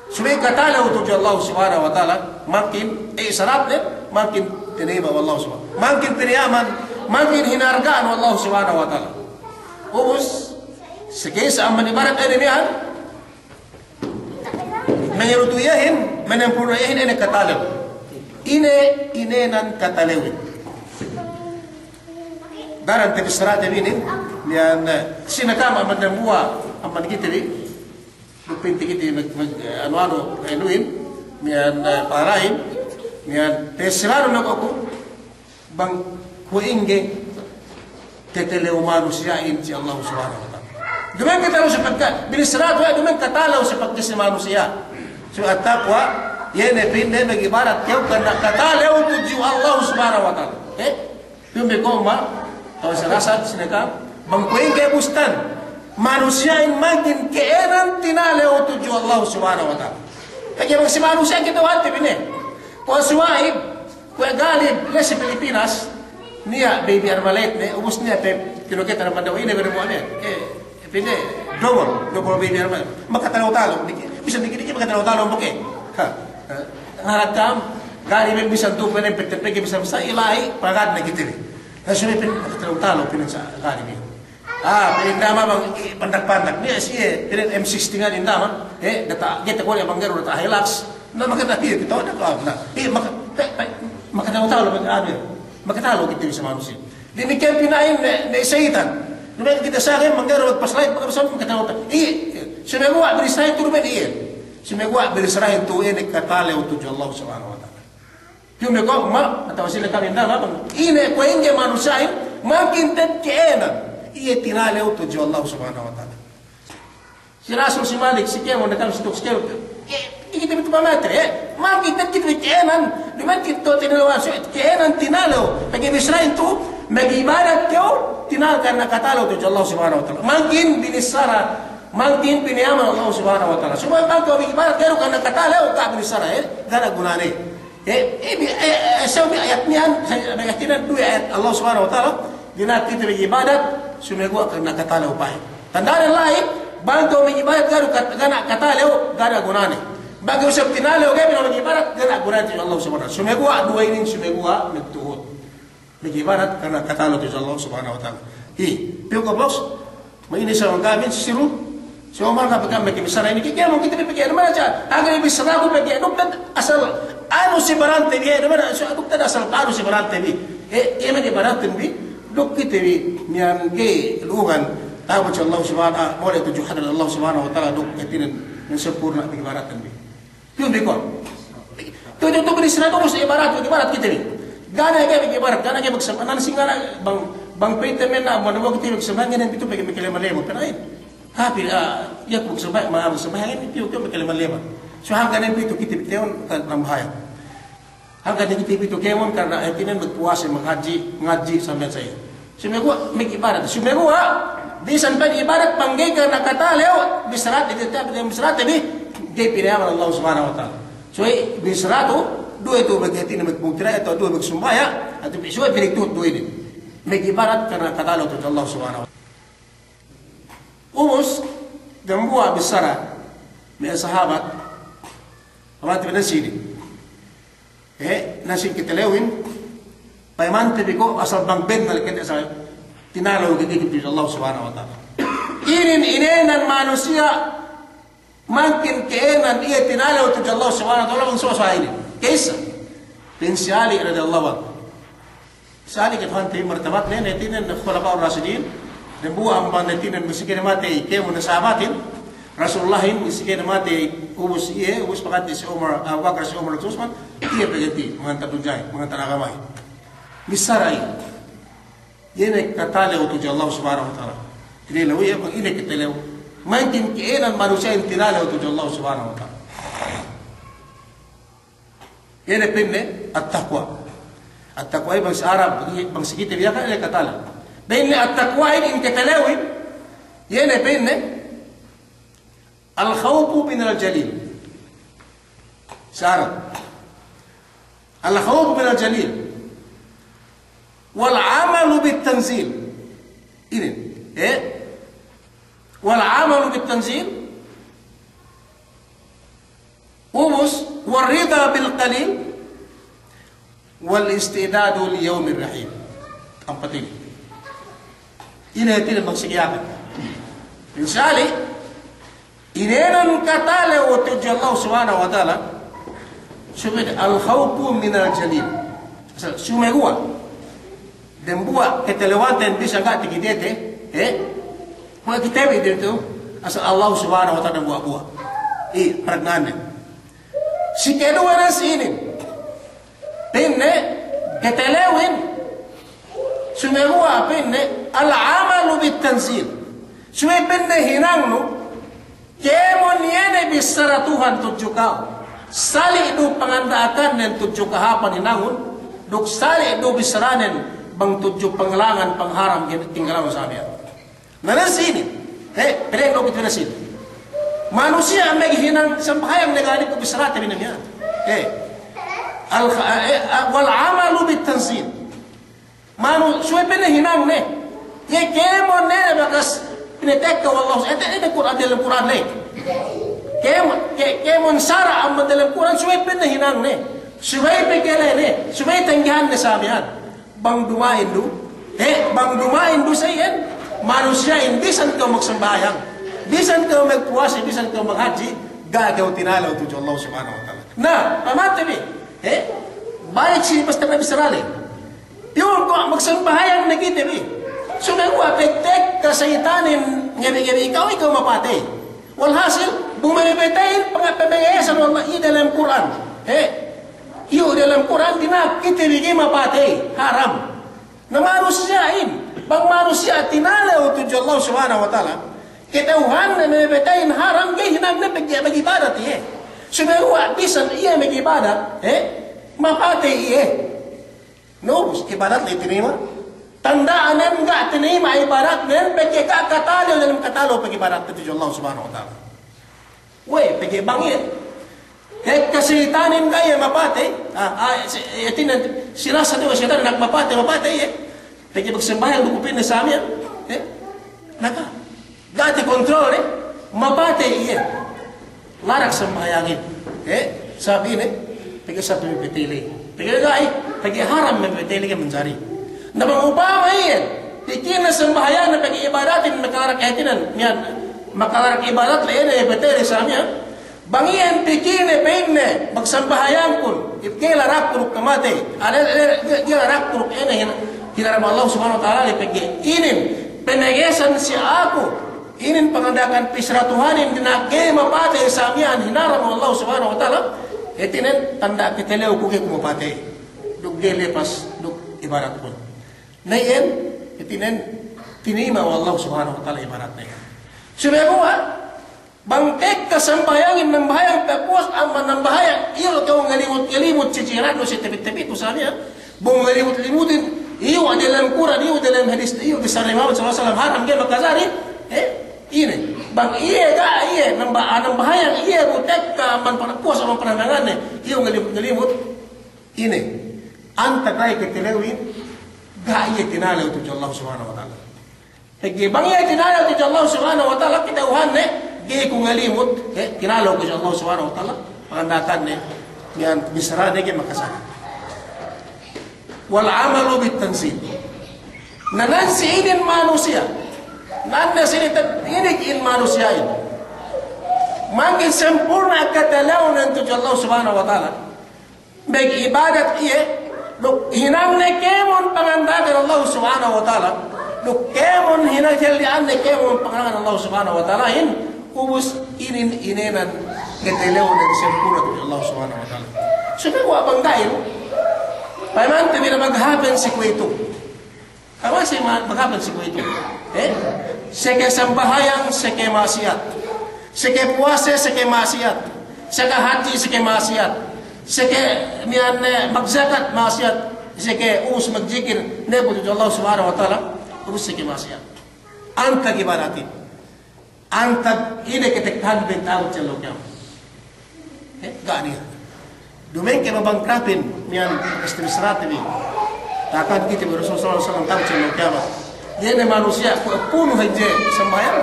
Subey katalew tudju Allah Subhanahu wa Ta'ala, mangkin, eh, saratnen, mangkin tinayma' we' Allah Subhanahu. Mangkin pinayaman, mangkin hinarga'an we' Allah Subhanahu wa Ta'ala. Ubus, si ka'issa amban ibadat inin miya'an, manganutu iyehin, manempurna iyehin, ine katalew. Ine, inenan katalewin. Daran te bi sarate bi inin, miya'an, eh, sine ka'am amban dambuwa', amban kite bi. Duk pa'inte kite mag-, mag-, anu-anu, anuhin, miya'an, eh, pahalahin, miya'an, pa'in si manu me' kuwe'ku, bang kuwe' ingge tatalew manusiya'in si Allah Subhanahu wa Ta'ala. Duma'in katalew si pagka, binissara we', duma'in katalew si pagka si manusiya'. So, at-taqwa, iye ne pa'inne mag'ibadat kew karna katalew tudju Allah Subhanahu wa Ta'ala. Eh? Duma'in bi ko' ma, tawa si rasad, sine ka'am, bang kuwe' ingge bustan manusiya'in mangkin ke'enan tinalew tudju Allah Subhanahu wa Ta'ala. Pegge' bang si manusiya' kite wante bi ne. Kuwe' Suwaib, kuwe' Galib, la'i si Pilipinas, niya' baby armalite ne, ubus niya' pe, kinuketa naman daw ine, bere mo ane. Eh, Pa'inne, double, double baby armalite. Makatalew-talew, diki', bisan diki'-diki' makatalew-talew, buke. Ha, ha. Ngaragam, Galibin bisan tu pa'inne, pete pegge' bisan sa ila'i, pagad ne kite bi. Na subey pa'in, makatalew-talew, pa'in sa Galibin. Ah, pa'in dama bang, eh, pandak-pandak. Niya' siye, pa'in M sixty nga' in dama. Eh, data', kite kuwe' bang ga'i du data' Hilux. Na makatalew, iye, kite, na, na, eh, maka-, pe-, pe-, makatalew-talew, pa'in, anu, makatalew kite bi si manusiya'. Damikkiyan pina'in ne, ne seyitan. Duma'in kite sa ga'i mangga'i du magpaslide, magpaslide, makatalew-talew. Iye, sumeguwa' binissarahin tu duma'in iye. Sumeguwa' binissarahin tu iye ne katalew tudju Allah Subhanahu wa Ta'ala. Yume ko' ma, atawa sila kami nda ma bang. Ine kuwe' ingge manusiya'in, mangkin te'ed ke'enan iye tinalew tudju Allah Subhanahu wa Ta'ala. Si Rasul, si Malik, si kēmon, ne kami si duk si kēmon. Ke, kite bi tu pamate, eh? Mangkin te'ed kite bi ke'enan, duma'in kite tu tinalew, so, ke'enan tinalew. Pegge' bissara'in tu, mag'ibadat kew, tinalew karna katalew tudju Allah Subhanahu wa Ta'ala. Mangkin binissara, mangkin pinayaman Allah Subhanahu wa Ta'ala. Subey bang kew mag'ibadat kew karna katalew, ga' binissara, eh? Ga' ne gunane. Eh, eh, bi-, eh, eh, sawe' bi ayat miya'an, sawe' bi ayat miya'an, duwe ayat Allah Subhanahu wa Ta'ala, dina'ak kite mag'ibadat, sumeguwa' karna katalew pa'in. Tanda'nen la'i, bang kew mag'ibadat ga' du kat-, ga' ne katalew, ga' ne gunane. Bang kew isab tinalew, ga'i bi ne mag'ibadat, ga' ne gunane tudju Allah Subhanahu wa Ta'ala. Sumeguwa' duwe inin, sumeguwa' magtuhut. Mag'ibadat karna katalew tudju Allah Subhanahu wa Ta'ala. Iye, piyu ko' bos, ma inin sa' bang kami siru, si Umar ka pegge' me' bissara inin, ke kēmon kite bi pegge' duma'in hadja. Hangkan ne bissaraku pegge' duk te'ed asal anu si barante bi, eh, duma'in, so, duk te'ed asal anu si barante bi. Eh, iye me' ibaratin bi, duk kite bi, miya'an ga'i lu'uhan, ta'abut si Allah Subhanahu, mole' tudju hadrat Allah Subhanahu wa Ta'ala, duk hātinen, me' sempurna' bi ibaratin bi. Piyu bi ko'. Tu, tu, tu, binissara du ubus ibarat, ibarat kite bi. Ga' ne ga'i bi ibarat, ga' ne ga'i bi sambahayang, si ga' ne bang, bang pa'inte me' na, bang kite bi sambahayang, ga' ne pitu pegge' me' kalima lima, pa'in. Tapi, ah, iye ku sambahayang, ma sambahayang inin piyu, piyu me' kalima lima. So hangkan ne pitu kite bi te'on, ka-, sambahayang. Hangkan ne kite bi tu kēmon karna, eh, hātinen magpuwase, maghadji', ngadji' sambil sa iye. Sumeguwa' mag'ibadat. Sumeguwa' bisan pa'in ibadat bang ga'i karna katalew, bissarate bi, bissarate bi, ga'i pinayaman Allah Subhanahu wa Ta'ala. So, eh, bissara tu, duwe tu bang hātinen magpungtina'i atawa duwe magsambahayang, atawa bi-, suwe pinagtuhut duwe inin. Mag'ibadat karna katalew tudju Allah Subhanahu wa Ta'ala. Ubus, dambuwa' bissara me' sahabat, pamate bi ne sinin. Eh, na si ketelewin, payamante bi ko' asal bang bennal kite asal tinalew kite tudju Allah Subhanahu wa Ta'ala. Inin inēnan manusiya' mangkin ke'enan iye tinalew tudju Allah Subhanahu wa Ta'ala bang suwa-suwa inin. Ka'issa, pa'in si Ali radiyallahu anhu. Si Ali kata'uhante bi martabatne, ne hātinen Khulafa'ur Rashidin, dambuwa' amban ne hātinen, masi kene matey, kēmon ne sahabatin, Rasulullahin, masi kene matey, ubus iye, ubus pagganti' si Umar, Abu Bakar, si Umar, si Usman, iye pagganti', manganta' dunyahin, manganta' agamahin. Bissara iye. Iye ne katalew tudju Allah Subhanahu wa Ta'ala. Tinalew iye, bang ine katalew. Mangkin ke'enan manusiya'in tinalew tudju Allah Subhanahu wa Ta'ala. Iye ne pa'inne at-taqwa. At-taqwa iye bang si Arab, bang si kite bi Yakan iye katalew. Pa'inne at-taqwa inin, in katalewin, iye ne pa'inne al-khawfu minal jalil. Si Arab. Al-khawfu minal jalil. Wal amalu bit tanzil. Inin, eh? Wal amalu bit tanzil. Ubus, war rida bil qalil, wal isti'dadu li yawmir rahil. Ampat inin. Ine hātinen bang si Yakan. Insya Allah, inēnan katalew tudju Allah Subhanahu wa Ta'ala, subey al khawfu minal jalil. Asal sumeguwa'. Dambuwa' katalewanten bisan ga' takitete, eh? Kuwe' kite bi diyalem tu, asal Allah Subhanahu wa Ta'ala dambuwa'-buwa'. Iye, paragna'annen. Si keduwe ne si inin. Pa'inne, katalewin, sumeguwa' pa'inne, al amalu bit tanzil. Subey pa'inne hinangnu, kēmon iye ne bissara Tuhan tudju ka'u. Sali' du panganda'akannen tudju kahāpan hinangun, duk sali' du bissaranen bang tudju pangalangan, pangharam, tinggalanun sa miya'an. Na, na sinin. He, pa'inne, no, kite na sinin. Manusiya' maghinang sambahayang ne ga' niya' bissarate bi ne miya'an. He. Al-, eh, eh, wal amalu bit tanzil. Manu-, subey pa'inne hinangne. Iye kēmon ne bakas pinatekka we' Allah. Ete, ete Kur'an, diyalem Kur'an ne. Kēmon, ke-, kēmon sara' amban diyalem Kur'an, subey pa'inne hinangne. Subey pakalene, subey tanggihanne sa miya'an. Bang duma'in du, he, bang duma'in du sa iyan, manusiya'in bisan kew magsambahayang, bisan kew magpuwase, bisan kew maghadji', ga' kew tinalew tudju Allah Subhanahu wa Ta'ala. Na, pamate bi, he, balik si basta ne bissarale. Piyun ko' magsambahayang ne kite bi. Sumeguwa' pagtekka sayitanin ngabi-ngabi ikaw, ikaw mapatey. Walhasil, bu mapatey, panga-, pamangayasan we' Allah iye diyalem Kur'an. He, Iyu' dalem Kur'an dina'ak kite bi ga'i mapatey, haram. Na manusiya'in, bang manusiya' tinalew tudju Allah Subhanahu wa Ta'ala, kata'uhanne mapateyhin haram, ga'i hinangne pegge' mag'ibadat iye. Subey guwa' bisan iye mag'ibadat, eh, mapatey iye. Na ubus, ibadat ley tinayma'. Tanda'anen ga' tinayma' ibadatnen, pegge' ga' katalew dalem katalew pag'ibadatne tudju Allah Subhanahu wa Ta'ala. Wey, pegge' bang iye. Hekka seyitanin ga' iye mapatey. Ah, ah, si, eh, hātinen, sinasa' du seyitanin hap mapatey, mapatey iye. Pegge' bang sambahayang duk pa'inne samiyan. Eh? Naka. Ga' takontrol, eh? Mapatey iye. Larak sambahayangin. Eh? Sabab ine? Pegge' sabab mapatey ley. Pegge' ga'i, pegge' haram mapatey ley manjari. Na bang upama iye, pikilne sambahayangnen pegge' ibadatin makalarak hātinen, miya'an, makalarak ibadat ley ine mapatey ley samiyan. Bang iyan pikilne pa'inne, magsambahayangkun, ga'i larakku duk kamatey, ade, ade, ga'i larakku duk ine hin-, hinaram Allah Subhanahu wa Ta'ala ley pegge' inin, pamagesan si aku, inin panganda'akan pisratuhanin dina'ak ga'i mapatey samiyan hinaram Allah Subhanahu wa Ta'ala, hātinen tanda' katalewku ga'i ku mapatey. Duk ga'i lepas, duk ibadatkun. Na iyan, hātinen, tinayma' we' Allah Subhanahu wa Ta'ala ibadatne. Subey guwa', bang tekka sambahayangin nambahayang pe puwas amban nambahayang, iyu' kew ngalimut-ngalimut si jirannu si tepi-tepitu samiyan, bang ngalimut-limutin, iyu' dalem Kur'an, iyu' dalem hadis, iyu' bissara Muhammad sallallahu alaihi wasallam, haram ga'i makajari, eh, ine. Bang iye ga' iye, namba-, nambahayang iye bu tekka amban pana-, puwas amban pananganne, iyu' ngalimut-ngalimut, ine. Antag ga'i katalewin, ga' iye tinalew tudju Allah Subhanahu wa Ta'ala. Pegge' bang iye tinalew tudju Allah Subhanahu wa Ta'ala, kata'uhanne, ga'i ku ngalimut, eh, tinalew tudju Allah Subhanahu wa Ta'ala, panganda'akanne, miya'an bissarane ga'i makajari. Wal amalu bit tanzil. Na nan si inin manusiya', nan si inin tet-, inin in manusiya'in. Mangkin sempurna' katalewnen tudju Allah Subhanahu wa Ta'ala. Mag'ibadat iye, duk hinangne kēmon panganda'akan Allah Subhanahu wa Ta'ala, duk kēmon hinang helli'anne kēmon panganda'akan Allah Subhanahu wa Ta'alahin, ubus inin inēnan katalewnen sempurna' tudju Allah Subhanahu wa Ta'ala. Subey guwa' bang ga'i, payamante bi na maghapen si kuwe'itu. Awa' si ma-, maghapen si kuwe'itu. Eh? Seke sambahayang, seke ma'asiyat. Seke puwase, seke ma'asiyat. Seke hadji, seke ma'asiyat. Seke miya'an, eh, magjakat, ma'asiyat. Seke ubus magjikil, ne bu tudju Allah Subhanahu wa Ta'ala, ubus seke ma'asiyat. Antag ibadatin. Antag ine katekkahanbi ta'abut si ellew kiyamat. Eh, ga' niya'. Duma'in ke babangkrapin, miya'an istri serati bi. Ta'akan kite bi Rasul sallallahu alaihi wasallam ta'abut si ellew kiyamat. Iye ne manusiya' kuwe' punu' hadje sambahayang.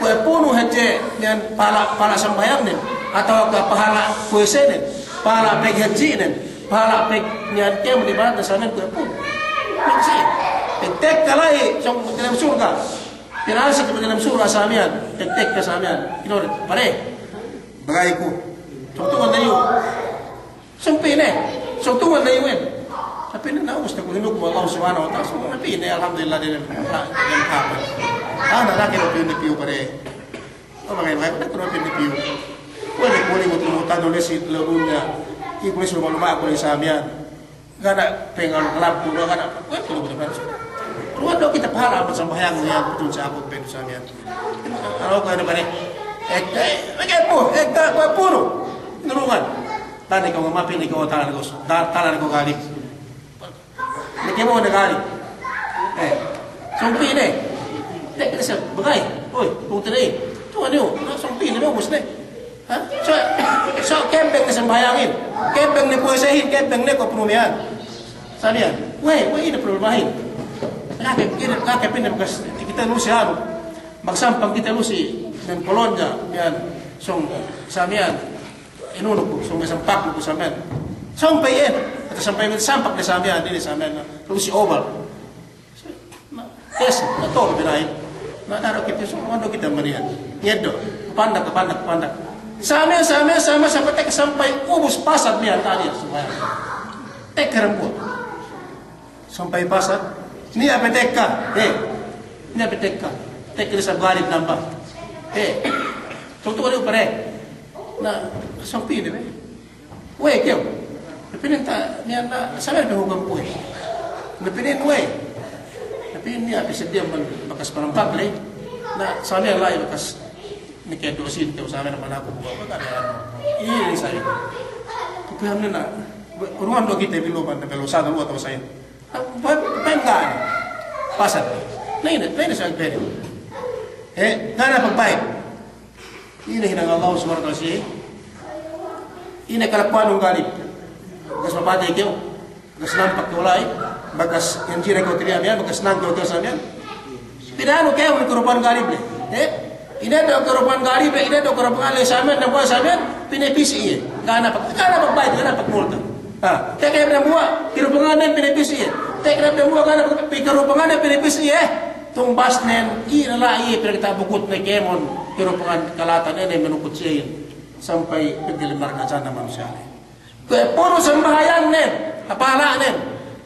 Kuwe' punu' hadje miya'an pahala', pahala' sambahayangnen. Atawa ke pahala' puwasenen. Pahala' paghadjinen. Pahala' pag miya'an kēmon ibadatnen samiyan kuwe' punu'. Miya'an si. Pagtekka la'i, sōng dalem surga'. Pinasek ku dalem surga' samiyan, tekka samiyan. Kinoret, pare. Bagayku. Sōng tungan ne iyu'. Sōng pī ne. Sōng tungan ne iyu' en. Tapi ne na ubus ne ku hinukmu Allah Subhanahu wa Ta'ala. Sōng na pī ne, alhamdulillah, dalem, dalem kapal. Ah, na lagi' ne pī ne piyu, pare. O, bagay, bagay, na pī ne piyu. Kuwe' ne kuwe' ne mutu-mutu ne si lalu dunya. Iku ne suruh malu-malu ne samiyan. Ga' ne pengalu kalabku, ga' ne, kuwe' ne, kuwe' ne, kuwe' ne. Ruwan daw kite pahala' amban sambahayang iyan, pitun si aku, pitun samiyan. Ano ko ino ba ne? Ekka, ekka, ekka, ekka, kuwe' punu'. Nurungan. Tane ko ngamapi ne ko, tala ne ko, ta-, tala ne ko gali. Ne kēmon ne gali. Eh, sōng pī ne. Tekka sa, bagay. Oy, kung tene. Tuwan iyu', na sōng pī ne, ubus ne. Ha? So, so, kēbbeng ne sambahayangin, kēbbeng ne puwasehin, kēbbeng ne kuwe' punu' miya'an. Samiyan, we', we' ine problemahin? Kake, ine, kake pī ne bakas kite lu si anu, magsampang kite lu si, dan Polonya, miya'an, sōng, samiyan, inunu ku, sōng me' sampang ku samiyan. Sōng pe iyan, ata sampay me' sampang ne samiyan, ine samiyan, lu si Obal. Na, yes, na tolu bi la'i. Na, daro kite, so, mando kite maniyan. Ngeddo', kapandak, kapandak, kapandak. Samiyan, samiyan, samiyan, sampay tekka, sampay ubus pasad niya' tadi, samiyan. Tekka dambuwa'. Sampay pasad. Niya' pe tekka. Eh. Niya' pe tekka. Tekka di sa' galib namba. Eh. Tutu' ni pare. Na, sōng pī ne be. We' kew. Pa'inne ta', niya' na, sabar pe hukum kuwe'. Na pa'inne we'. Na pa'inne niya' pe seddili amban bakas panampag ley. Na sabar la'i bakas nikedusin kew sabar amban aku buka, buka, buka. Iye, sabar. Kuwe' amne na, urungan du kite bi lu'u amban, na pe lu'u sa, lu'u atawa sabar. Pa-, pa'in ga' ne. Pasal. Na ine, na ine sa' pa'inne. Eh, ga' ne pagbayad. Ine hinang Allah Subhanahu wa Ta'ala si iye. Ine kalakuwanun galib. Bakas mapatey kew. Bakas nampak kew la'i. Bakas injira kew tiya' miya'an. Bakas nang kew tiya' sa' miya'an. Pina'anu kew me' karupahan galib le. Eh? Ine du karupahan galib le, ine du karupahan le sa' miya'an, dambuwa' sa' miya'an, pinepis iye. Ga' ne pag-, ga' ne pagbayad, ga' ne pagmulta. Ha, tekka dambuwa', karupahan le pinepis iye. Tekka dambuwa', ga' ne pag-, karupahan le pinepis iye. Tungbasnen, iye ne la'i, pinagtabukut ne kēmon, karupahan kala'atan ne, manukut siye. Sampay pegge' lem narka' jahannam manusiya' le. Kuwe' punu' sambahayangnen, pahala'nen.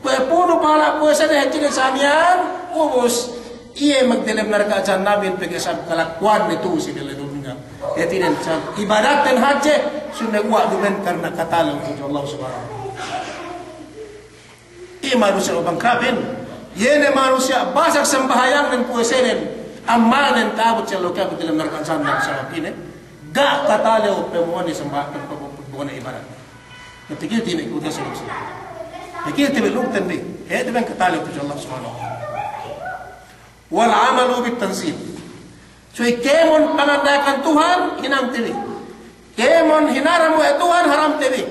Kuwe' punu' pahala' puwesenen, hātinen sa' miya'an, ubus. Iye magdelem narka' jahannamin pegge' sabab kalakuwanne tu'u si diyalem dunya. Hātinen sa' ibadatten hadje, sumeguwa' duma'in karna katalew tudju Allah Subhanahu wa Ta'ala. Iye manusiya' ubang kapin, iye ne manusiya' basag sambahayangnen, puwesenen, amalnen, ta'abut si ellew kiyamate delem narka' jahannam sabab ine, ga' katalew pamu'ane samba-, pam-, pam-, pamu'ane ibadat. Na pikilten bi, kuwe' sa' Muslim. Pikilten bi, lugten bi. He, duma'in katalew tudju Allah Subhanahu wa Ta'ala. Wal amalu bit tanzil. Subey kēmon panganda'akan Tuhan, hinangte bi. Kēmon hinaram we' Tuhan, haramte bi.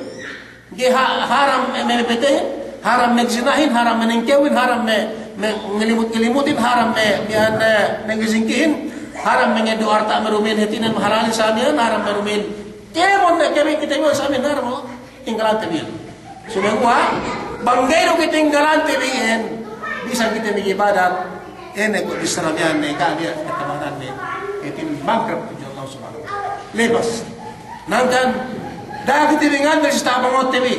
Ga'i ha-, haram me-, me-, mepetey, haram magjinahin, haram manengkewin, haram me-, me-, ngelimut-ngelimutin, haram me-, miya'an, eh, mangisingkihin, haram mangeddo' arta' marumin, hātinen mahalalin sa' miya'an, haram marumin. Kēmon ne kēmon kite bi sa' miya'an, haram, o. Tinggalante bi iyan. Sumeguwa', bang ga'i du kite tinggalante bi iyan, bisan kite mag'ibadat, ine ko' bissara miya'an ne, ga' niya' katabanan ne, hātinen bangkrut tudju Allah Subhanahu wa Ta'ala. Lepas. Hangkan, da'a kite bi ngandel si tabangotte bi.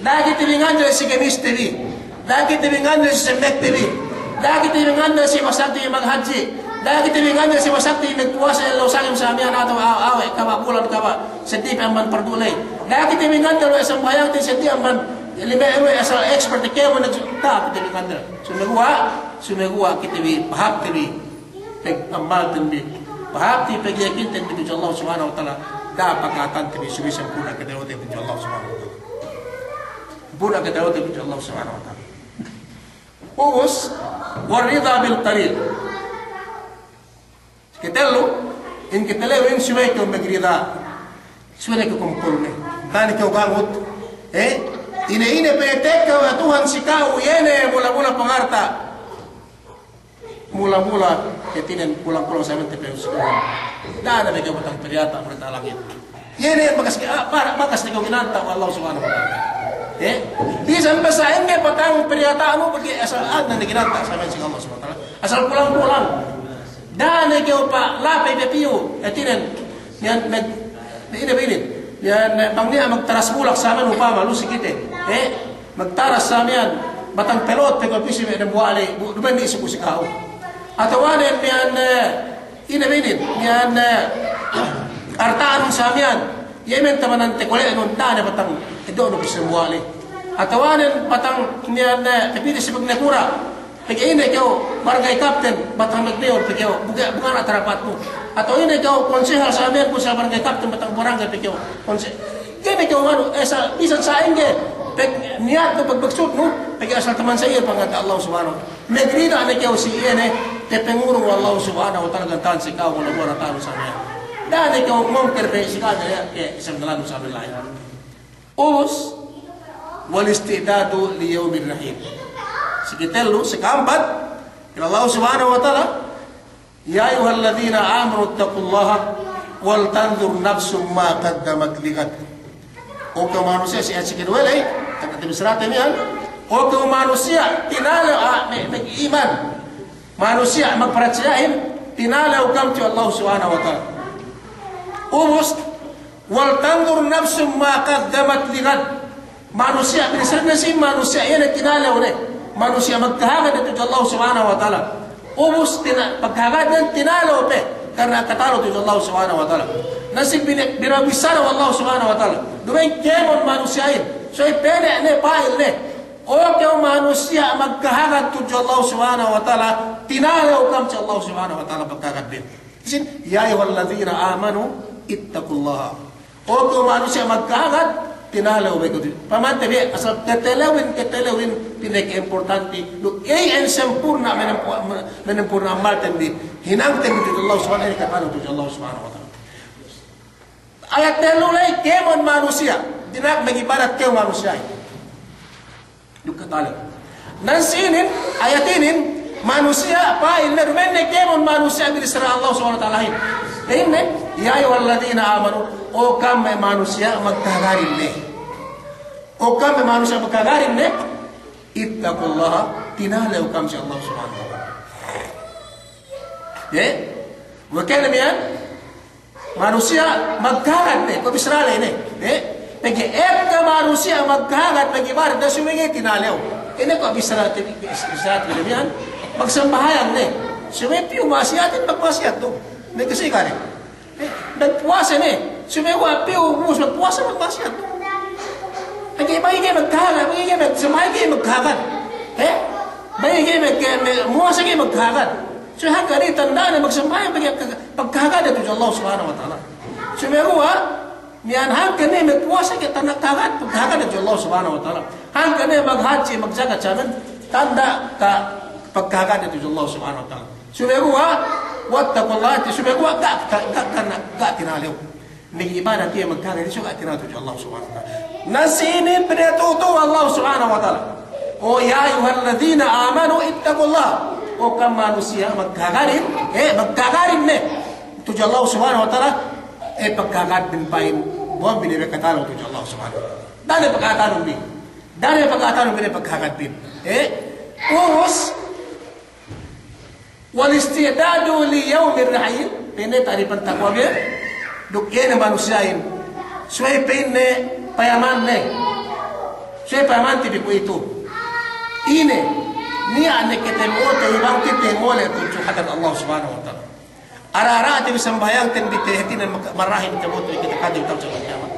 Da'a kite bi ngandel si gemiste bi. Da'a kite bi ngandel si semmekte bi. Da'a kite bi ngandel si basagte bi maghadji'. Da'a kite bi ngandel si basagte bi magpuwasa ellew sangem sa' miya'an atawa a-, awe' kaba' bulan kaba' seddi pe amban pardu' ley. Da'a kite bi ngandel we' sambahayangte seddi amban lime we' asal expert kēmon nag-, da'a kite bi ngandel. Sumeguwa', sumeguwa' kite bi pahāpte bi. Pag-amalten bi, pahāpte bi, pagyakinten bi tudju Allah Subhanahu wa Ta'ala, da'a paka'atante bi, subey sempurna' katalew tudju Allah Subhanahu wa Ta'ala. Sempurna' katalew tudju Allah Subhanahu wa Ta'ala. Ubus, war rida bil qalil. Katellu, in katalewin subey kew magrida. Subey ne kew kumpul ne. Da'a ne kew gangut. Eh? Ine-ine pe tekka we' Tuhan si ka'u, iye ne mula-mula pangarta'. Mula-mula, hātinen kulang-kulang sa' miya'an tapa'in si Tuhan. Da'a ne pe kew patang pariyata', pariyata' langit. Iye ne bakas ke-, ah, para-, bakas ne kew ginanta' we' Allah Subhanahu wa Ta'ala. Eh? Bisan pe sa'ingge patang pariyata'nu, pegge' asal a'a ne ginanta' sa' miya'an si Allah Subhanahu wa Ta'ala. Asal kulang-kulang. Da'a ne kew palapey pe piyu, hātinen. Iyan mag-, ine, ine. Iyan, eh, bang niya' magtaras bulak sa' miya'an upama, lu si kite. Eh? Magtaras sa' miya'an, batang pelot pe kew pī si me' dambuwa' ley, bu-, duma'in ne isab si ka'u. Atawa ne miya'an, eh, ine, ine, miya'an, eh, arta'nun sa' miya'an, iye miya'an tabanante kole'nun, da'a ne patang eddo'nu pī si dambuwa' ley. Atawa ne patang miya'an, eh, pī si pagnakura'. Pegge' ine kew barangay kapten, batang magmayor pe kew, bu ga', bu ga' ne tarapatnu. Atawa ine kew konsehal sa' miya'an, konsehal barangay kapten, batang barangay pe kew, konse-, Ga'i ne kew manu, eh, sa-, bisan sa'ingge, pag niyatnu, pagmaksudnu, pegge' asal taman sa' iye panganda'ak Allah Subhanahu wa Ta'ala. Magrida ne kew si iye ne, tapangurung we' Allah Subhanahu wa Ta'ala ganta'an si ka'u, wala' buwara ta'u sa' miya'an. Da'a ne kew mungkir pe si ka'u, eh, eh, isab dalannu sa' miya'an la'i. Ubus, wal isti'dadu li yawmir rahil. Si katellu, si ka'ampat, kala Allah Subhanahu wa Ta'ala, "Ya ayyuhalladhina amanu ittaqullaha wal tanzur nafsum ma qaddamat lighad." O kew manusiya', si, si keduwe ley, kata' tabissarate miya'an. O kew manusiya', tinalew, ah, me', me' iman. Manusiya' magparatsaya, tinalew kam tudju Allah Subhanahu wa Ta'ala. Ubus, "Wal tanzur nafsum ma qaddamat lighad." Manusiya', binisarne si manusiya' iye ne tinalew ne. Manusiya' magkahagad tudju Allah Subhanahu wa Ta'ala. Ubus tina-, pagkahagadnen tinalew pe. Karna' katalew tudju Allah Subhanahu wa Ta'ala. Na si bine-, binissara we' Allah Subhanahu wa Ta'ala. Duma'in kēmon manusiya'in. Subey pene' ne, pa'il ne. O kew manusiya' magkahagad tudju Allah Subhanahu wa Ta'ala, tinalew kam si Allah Subhanahu wa Ta'ala pagkahagad bin. Isin, يا أيها الذين آمنوا اتقوا الله. O kew manusiya' magkahagad, tinalew bi kew. Pamante bi, asal tetelewin, tetelewin, pinaka-importante. Duk iyan sempurna', menempu-, menem-, menempurna' amalten bi. Hinangten bi tudju Allah Subhanahu wa Ta'ala, tudju Allah Subhanahu wa Ta'ala. Ayat tellu ley, kēmon manusiya'. Dina'ak magibadat kew manusiya'. Duk katalew. Nan si inin, ayat inin, manusiya' pa'il ne, duma'in ne kēmon manusiya' binissara Allah Subhanahu wa Ta'alahin. Pa'inne, يا أيها الذين آمنوا, o kam me' manusiya' magkahagarin ne. O kam me' manusiya' magkahagarin ne, اتقوا الله, tinalew kam si Allah Subhanahu wa Ta'ala. Ye? Wa kana miyan, manusiya' magkahagad ne, kuwe' bissara ley ne. Eh? Pegge' ekka manusiya' magkahagad, pegge' baran ne subey ga'i tinalew. Ine kuwe' bissara te, bissara te bi miya'an, magsambahayang ne. Subey piyu ma'asiyatin, magma'asiyat du. Ne kasi kare. Eh? Magpuwasa ne. Subey kuwe' piyu ubus magpuwasa, magma'asiyat du. Pegge' bang ga'i magkahagad, bang ga'i mag-, sambahayang ga'i magkahagad. Eh? Bang ga'i mag-, mag-, muwasa ga'i magkahagad. Subey hangkan ne tanda'an magsambahayang pegge' pagkahagad tudju Allah Subhanahu wa Ta'ala. Subey kuwe' miya'an hangkan ne magpuwasa ga'i tanda' kahagad, pagkahagad tudju Allah Subhanahu wa Ta'ala. Hangkan ne maghadji, magjakat samen, tanda' ka-, pagkahagad tudju Allah Subhanahu wa Ta'ala. Subey kuwe', واتقوا الله, subey kuwe' ga', ga', ga', ga', ga' tinalew. Magibadat iye magkahagad, subey ga' tinalew tudju Allah Subhanahu wa Ta'ala. Na si inin pinatu'u Allah Subhanahu wa Ta'ala. O يا أيها الذين آمنوا اتقوا الله. O kam manusiya' magkahagarin, eh, magkahagarin ne. Tudju Allah Subhanahu wa Ta'ala, eh, pagkahagad bin pa'in, buwan bin iye katalew tudju Allah Subhanahu wa Ta'ala. Da'a ne pagkahagadun bi. Da'a ne pagkahagadun bi, ne pagkahagad bin. Eh, ubus, والاستعداد ليوم الرحيل, pa'inne ta'rifan taqwa bi, duk iye ne manusiya'in. Subey pa'inne payaman ne. Subey payamante bi kuwe'itu. Ine, niya' ne kite mo'o te bang kite mole' tudju hadarat Allah Subhanahu wa Ta'ala. Ara-ara'te bi sambahayangten bi te hātinen mak-, marahin te mo'o te kite ka'am si ellew kiyamat.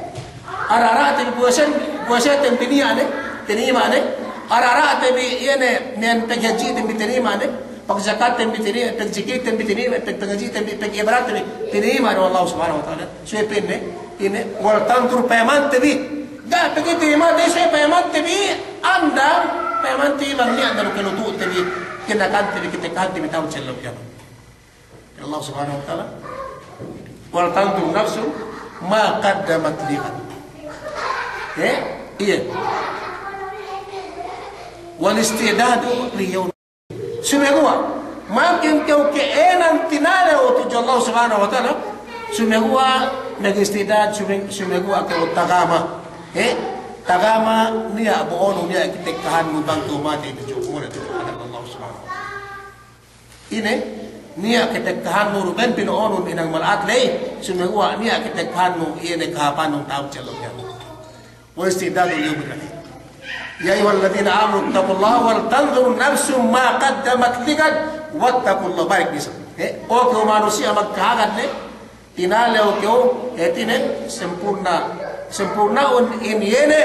Ara-ara'te bi puwasen-, puwaseten bi niya' ne, tinima' ne. Ara-ara'te bi iye ne, niya' paghadjiten bi tinima' ne. Pagjakatten bi tinima', pagjikirten bi tinima', pag-, paghadjiten bi, pag'ibadatten bi tinima' ne we' Allah Subhanahu wa Ta'ala. Subey pa'inne, ine, ولتنظر payamante bi. Ga' pegge' tinima'te, subey payamante bi, andang, payamante bi bang niya' ne du kalutu'te bi, kinakante bi, kitekahante bi ta'abut si ellew kiyamat. Allah Subhanahu wa Ta'ala. ولتنظر نفس ما قدمت لغد. Eh? Iye. والاستعداد ليوم. Sumeguwa', makin kew ke'enan tinalew tudju Allah Subhanahu wa Ta'ala, sumeguwa' magistidad, sume-, sumeguwa' kew tagama. Eh? Tagama niya' bo'onu, niya' kitekkahannu bang kew matey tudju, mole' tudju hadarat Allah Subhanahu wa Ta'ala. Ine, niya' kitekkahannu du ben pino'onun inang mala'at ley, sumeguwa' niya' kitekkahannu iye ne kahāpannu ta'abut si ellew kiyamat. والاستعداد ليوم الرحيل. يا أيها الذين آمنوا اتقوا الله ولتنظر نفس ما قدمت لغد واتقوا الله. Barik bisan. Eh, o kew manusiya' magkahagad ne, tinalew kew, eh, hātinen sempurna', sempurna'un in iye ne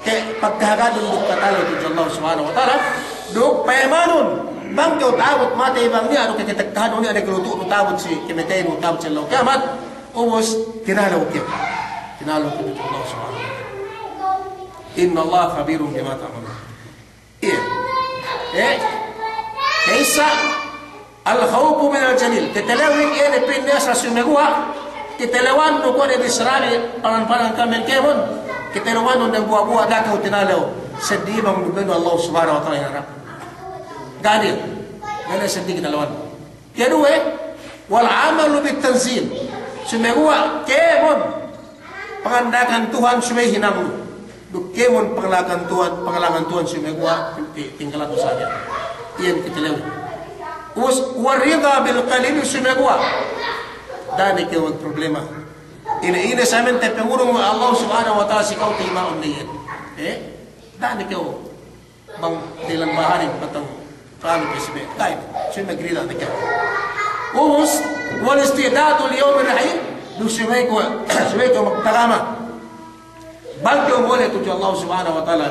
ke pagkahagadun duk katalew tudju Allah Subhanahu wa Ta'ala, duk payamanun, bang kew ta'abut matey bang niya' du ke kitekkahannu, niya' du ke lutu'nu ta'abut si, kamateynu ta'abut si ellew kiyamat, ubus tinalew kew. Tinalew kew tudju Allah Subhanahu wa Ta'ala. إن الله خبير بما تعملون. Iye. Eh? Ka'issa, الخوف من الجليل. Katalewin iye ne pa'inne asal sumeguwa'. Katalewannu kuwe' ne bissara bi, palan-palan ka'am kēmon. Katalewannu dambuwa'-buwa' da'a kew tinalew. Seddili bang duma'in Allah Subhanahu wa Ta'ala hinarap. Ga' ne. Ga' ne seddili katalewannu. Kaduwe, والعمل بالتنزيل. Sumeguwa' kēmon panganda'akan Tuhan subey hinangnu. Duk kēmon panganda'akan Tuhan, panganda'akan Tuhan sumeguwa' ti-, tinggalannu sadja. Iyan katalewin. Ubus, والرضا بالقليل, sumeguwa' da'a ne kew magproblema. Ine-ine sa' miya'an tapangurung we' Allah Subhanahu wa Ta'ala si ka'u, tayima'un ne iyan. Eh? Da'a ne kew bang dilan baharin patang kali pe si me'. La'i, subey magrida ne kew. Ubus, والاستعداد ليوم الرحيل, duk subey kew, subey kew magtagama. Bang kew mole' tudju Allah Subhanahu wa Ta'ala,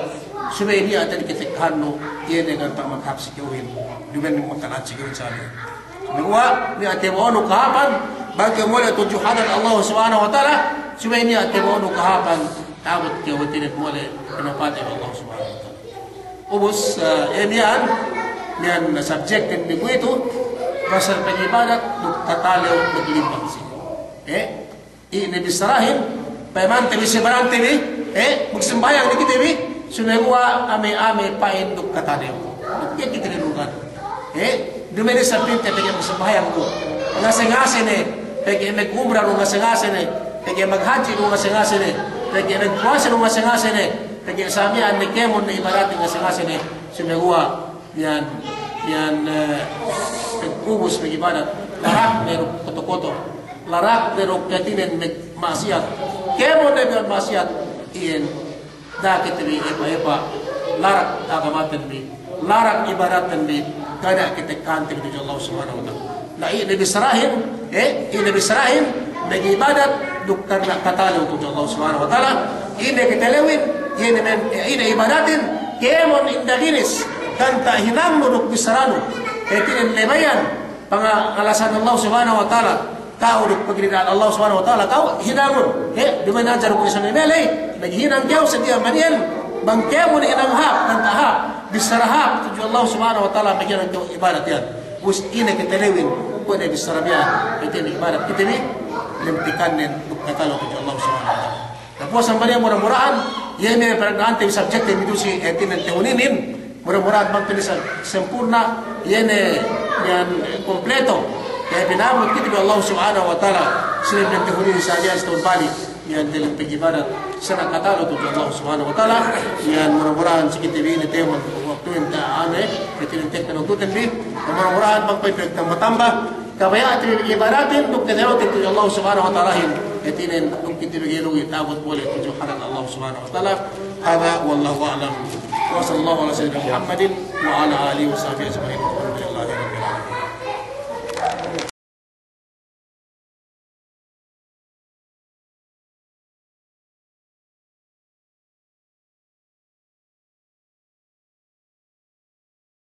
subey niya' te ketekkahannu, iye ne ganta' maghāp si kewin, duma'in makala'at si kewin sali. Sumeguwa' niya' te bo'onu kahāpan, bang kew mole' tudju hadarat Allah Subhanahu wa Ta'ala, subey niya' te bo'onu kahāpan, ta'abut kew hātinen mole' pinapatey Allah Subhanahu wa Ta'ala. Ubus, eh, iye miya'an, miya'an subject-in bi kuwe'itu, pasal pag'ibadat duk katalew maglimbang si. Eh? Iye ne bissarahin, payamante bi si barante bi, eh, magsambahayang ne kite bi, sumeguwa' ame-ame pa'in duk katalew. Duk ga'i kite bi lugan. Eh, duma'in isab pa'inte pegge' magsambahayang du. Ngase-ngase ne, pegge' mag'umra du ngase-ngase ne, pegge' maghadji' du ngase-ngase ne, pegge' magpuwase du ngase-ngase ne, pegge' sa miya'an ne kēmon ne ibadatin ngase-ngase ne, sumeguwa' Miya'an, miya'an, eh, ubus mag'ibadat, larak ne duk koto-koto, larak ne duk hātinen mag-, ma'asiyat. Kēmon ne miya'an ma'asiyat, iyan, da'a kite bi epa-epa, larak agamaten bi, larak ibadaten bi, ga' niya' kite kante bi tudju Allah Subhanahu wa Ta'ala. Na iye ne bissarahin, eh, iye ne bissarahin, mag'ibadat duk karna' katalew tudju Allah Subhanahu wa Ta'ala. Iye ne katalewin, iye ne men, eh, iye ne ibadatin, kēmon indaginis, ganta' hinangnu duk bissaranu. Hātinen lebayan, pangalasan Allah Subhanahu wa Ta'ala, ka'u duk pagrida'an Allah Subhanahu wa Ta'ala, ka'u hinangun. Eh, duma'in ajar duk isab ne meley, maghinang kew sadiya maniyan, bang kēmon hinang hāp, ganta' hāp, bissara hāp, tudju Allah Subhanahu wa Ta'ala, maghinang kew ibadat iyan. Ubus ine katalewin, kuwe' ne bissara miya'an, hātinen ibadat kite bi, lempikannen duk katalew tudju Allah Subhanahu wa Ta'ala. Na puwas amban iyan mura-murahan, iye me' pag'ana'ante bi subject-te bi tu'u si, eh, hātinen tahun inin, mura-murahan bang tu'u ne sa-, sempurna, iye ne, iyan, eh, kompleto, iye pina'abut kite bi Allah Subhanahu wa Ta'ala, si lem tahun inin sa iyan si tahun balik. Iyan dalem pag'ibadat, sara' katalew tudju Allah Subhanahu wa Ta'ala. Iyan mura-murahan si kite bi inin tahun, waktu inin ta ane, kite bi inin tahun waktu inin bi, mura-murahan bang pa'in pagtamba-tamba, kabaya'an te bi ibadatin, duk katalew te tudju Allah Subhanahu wa Ta'alahin, hātinen duk kite bi ga'i lugi ta'abut mole' tudju hadarat Allah Subhanahu wa Ta'ala. Hadha wallahu a'lam. Wa sallallahu ala sayyidina Muhammadin wa ala alihi wa sahbihi ajma'in. Walhamdulillahi rabbil alamin.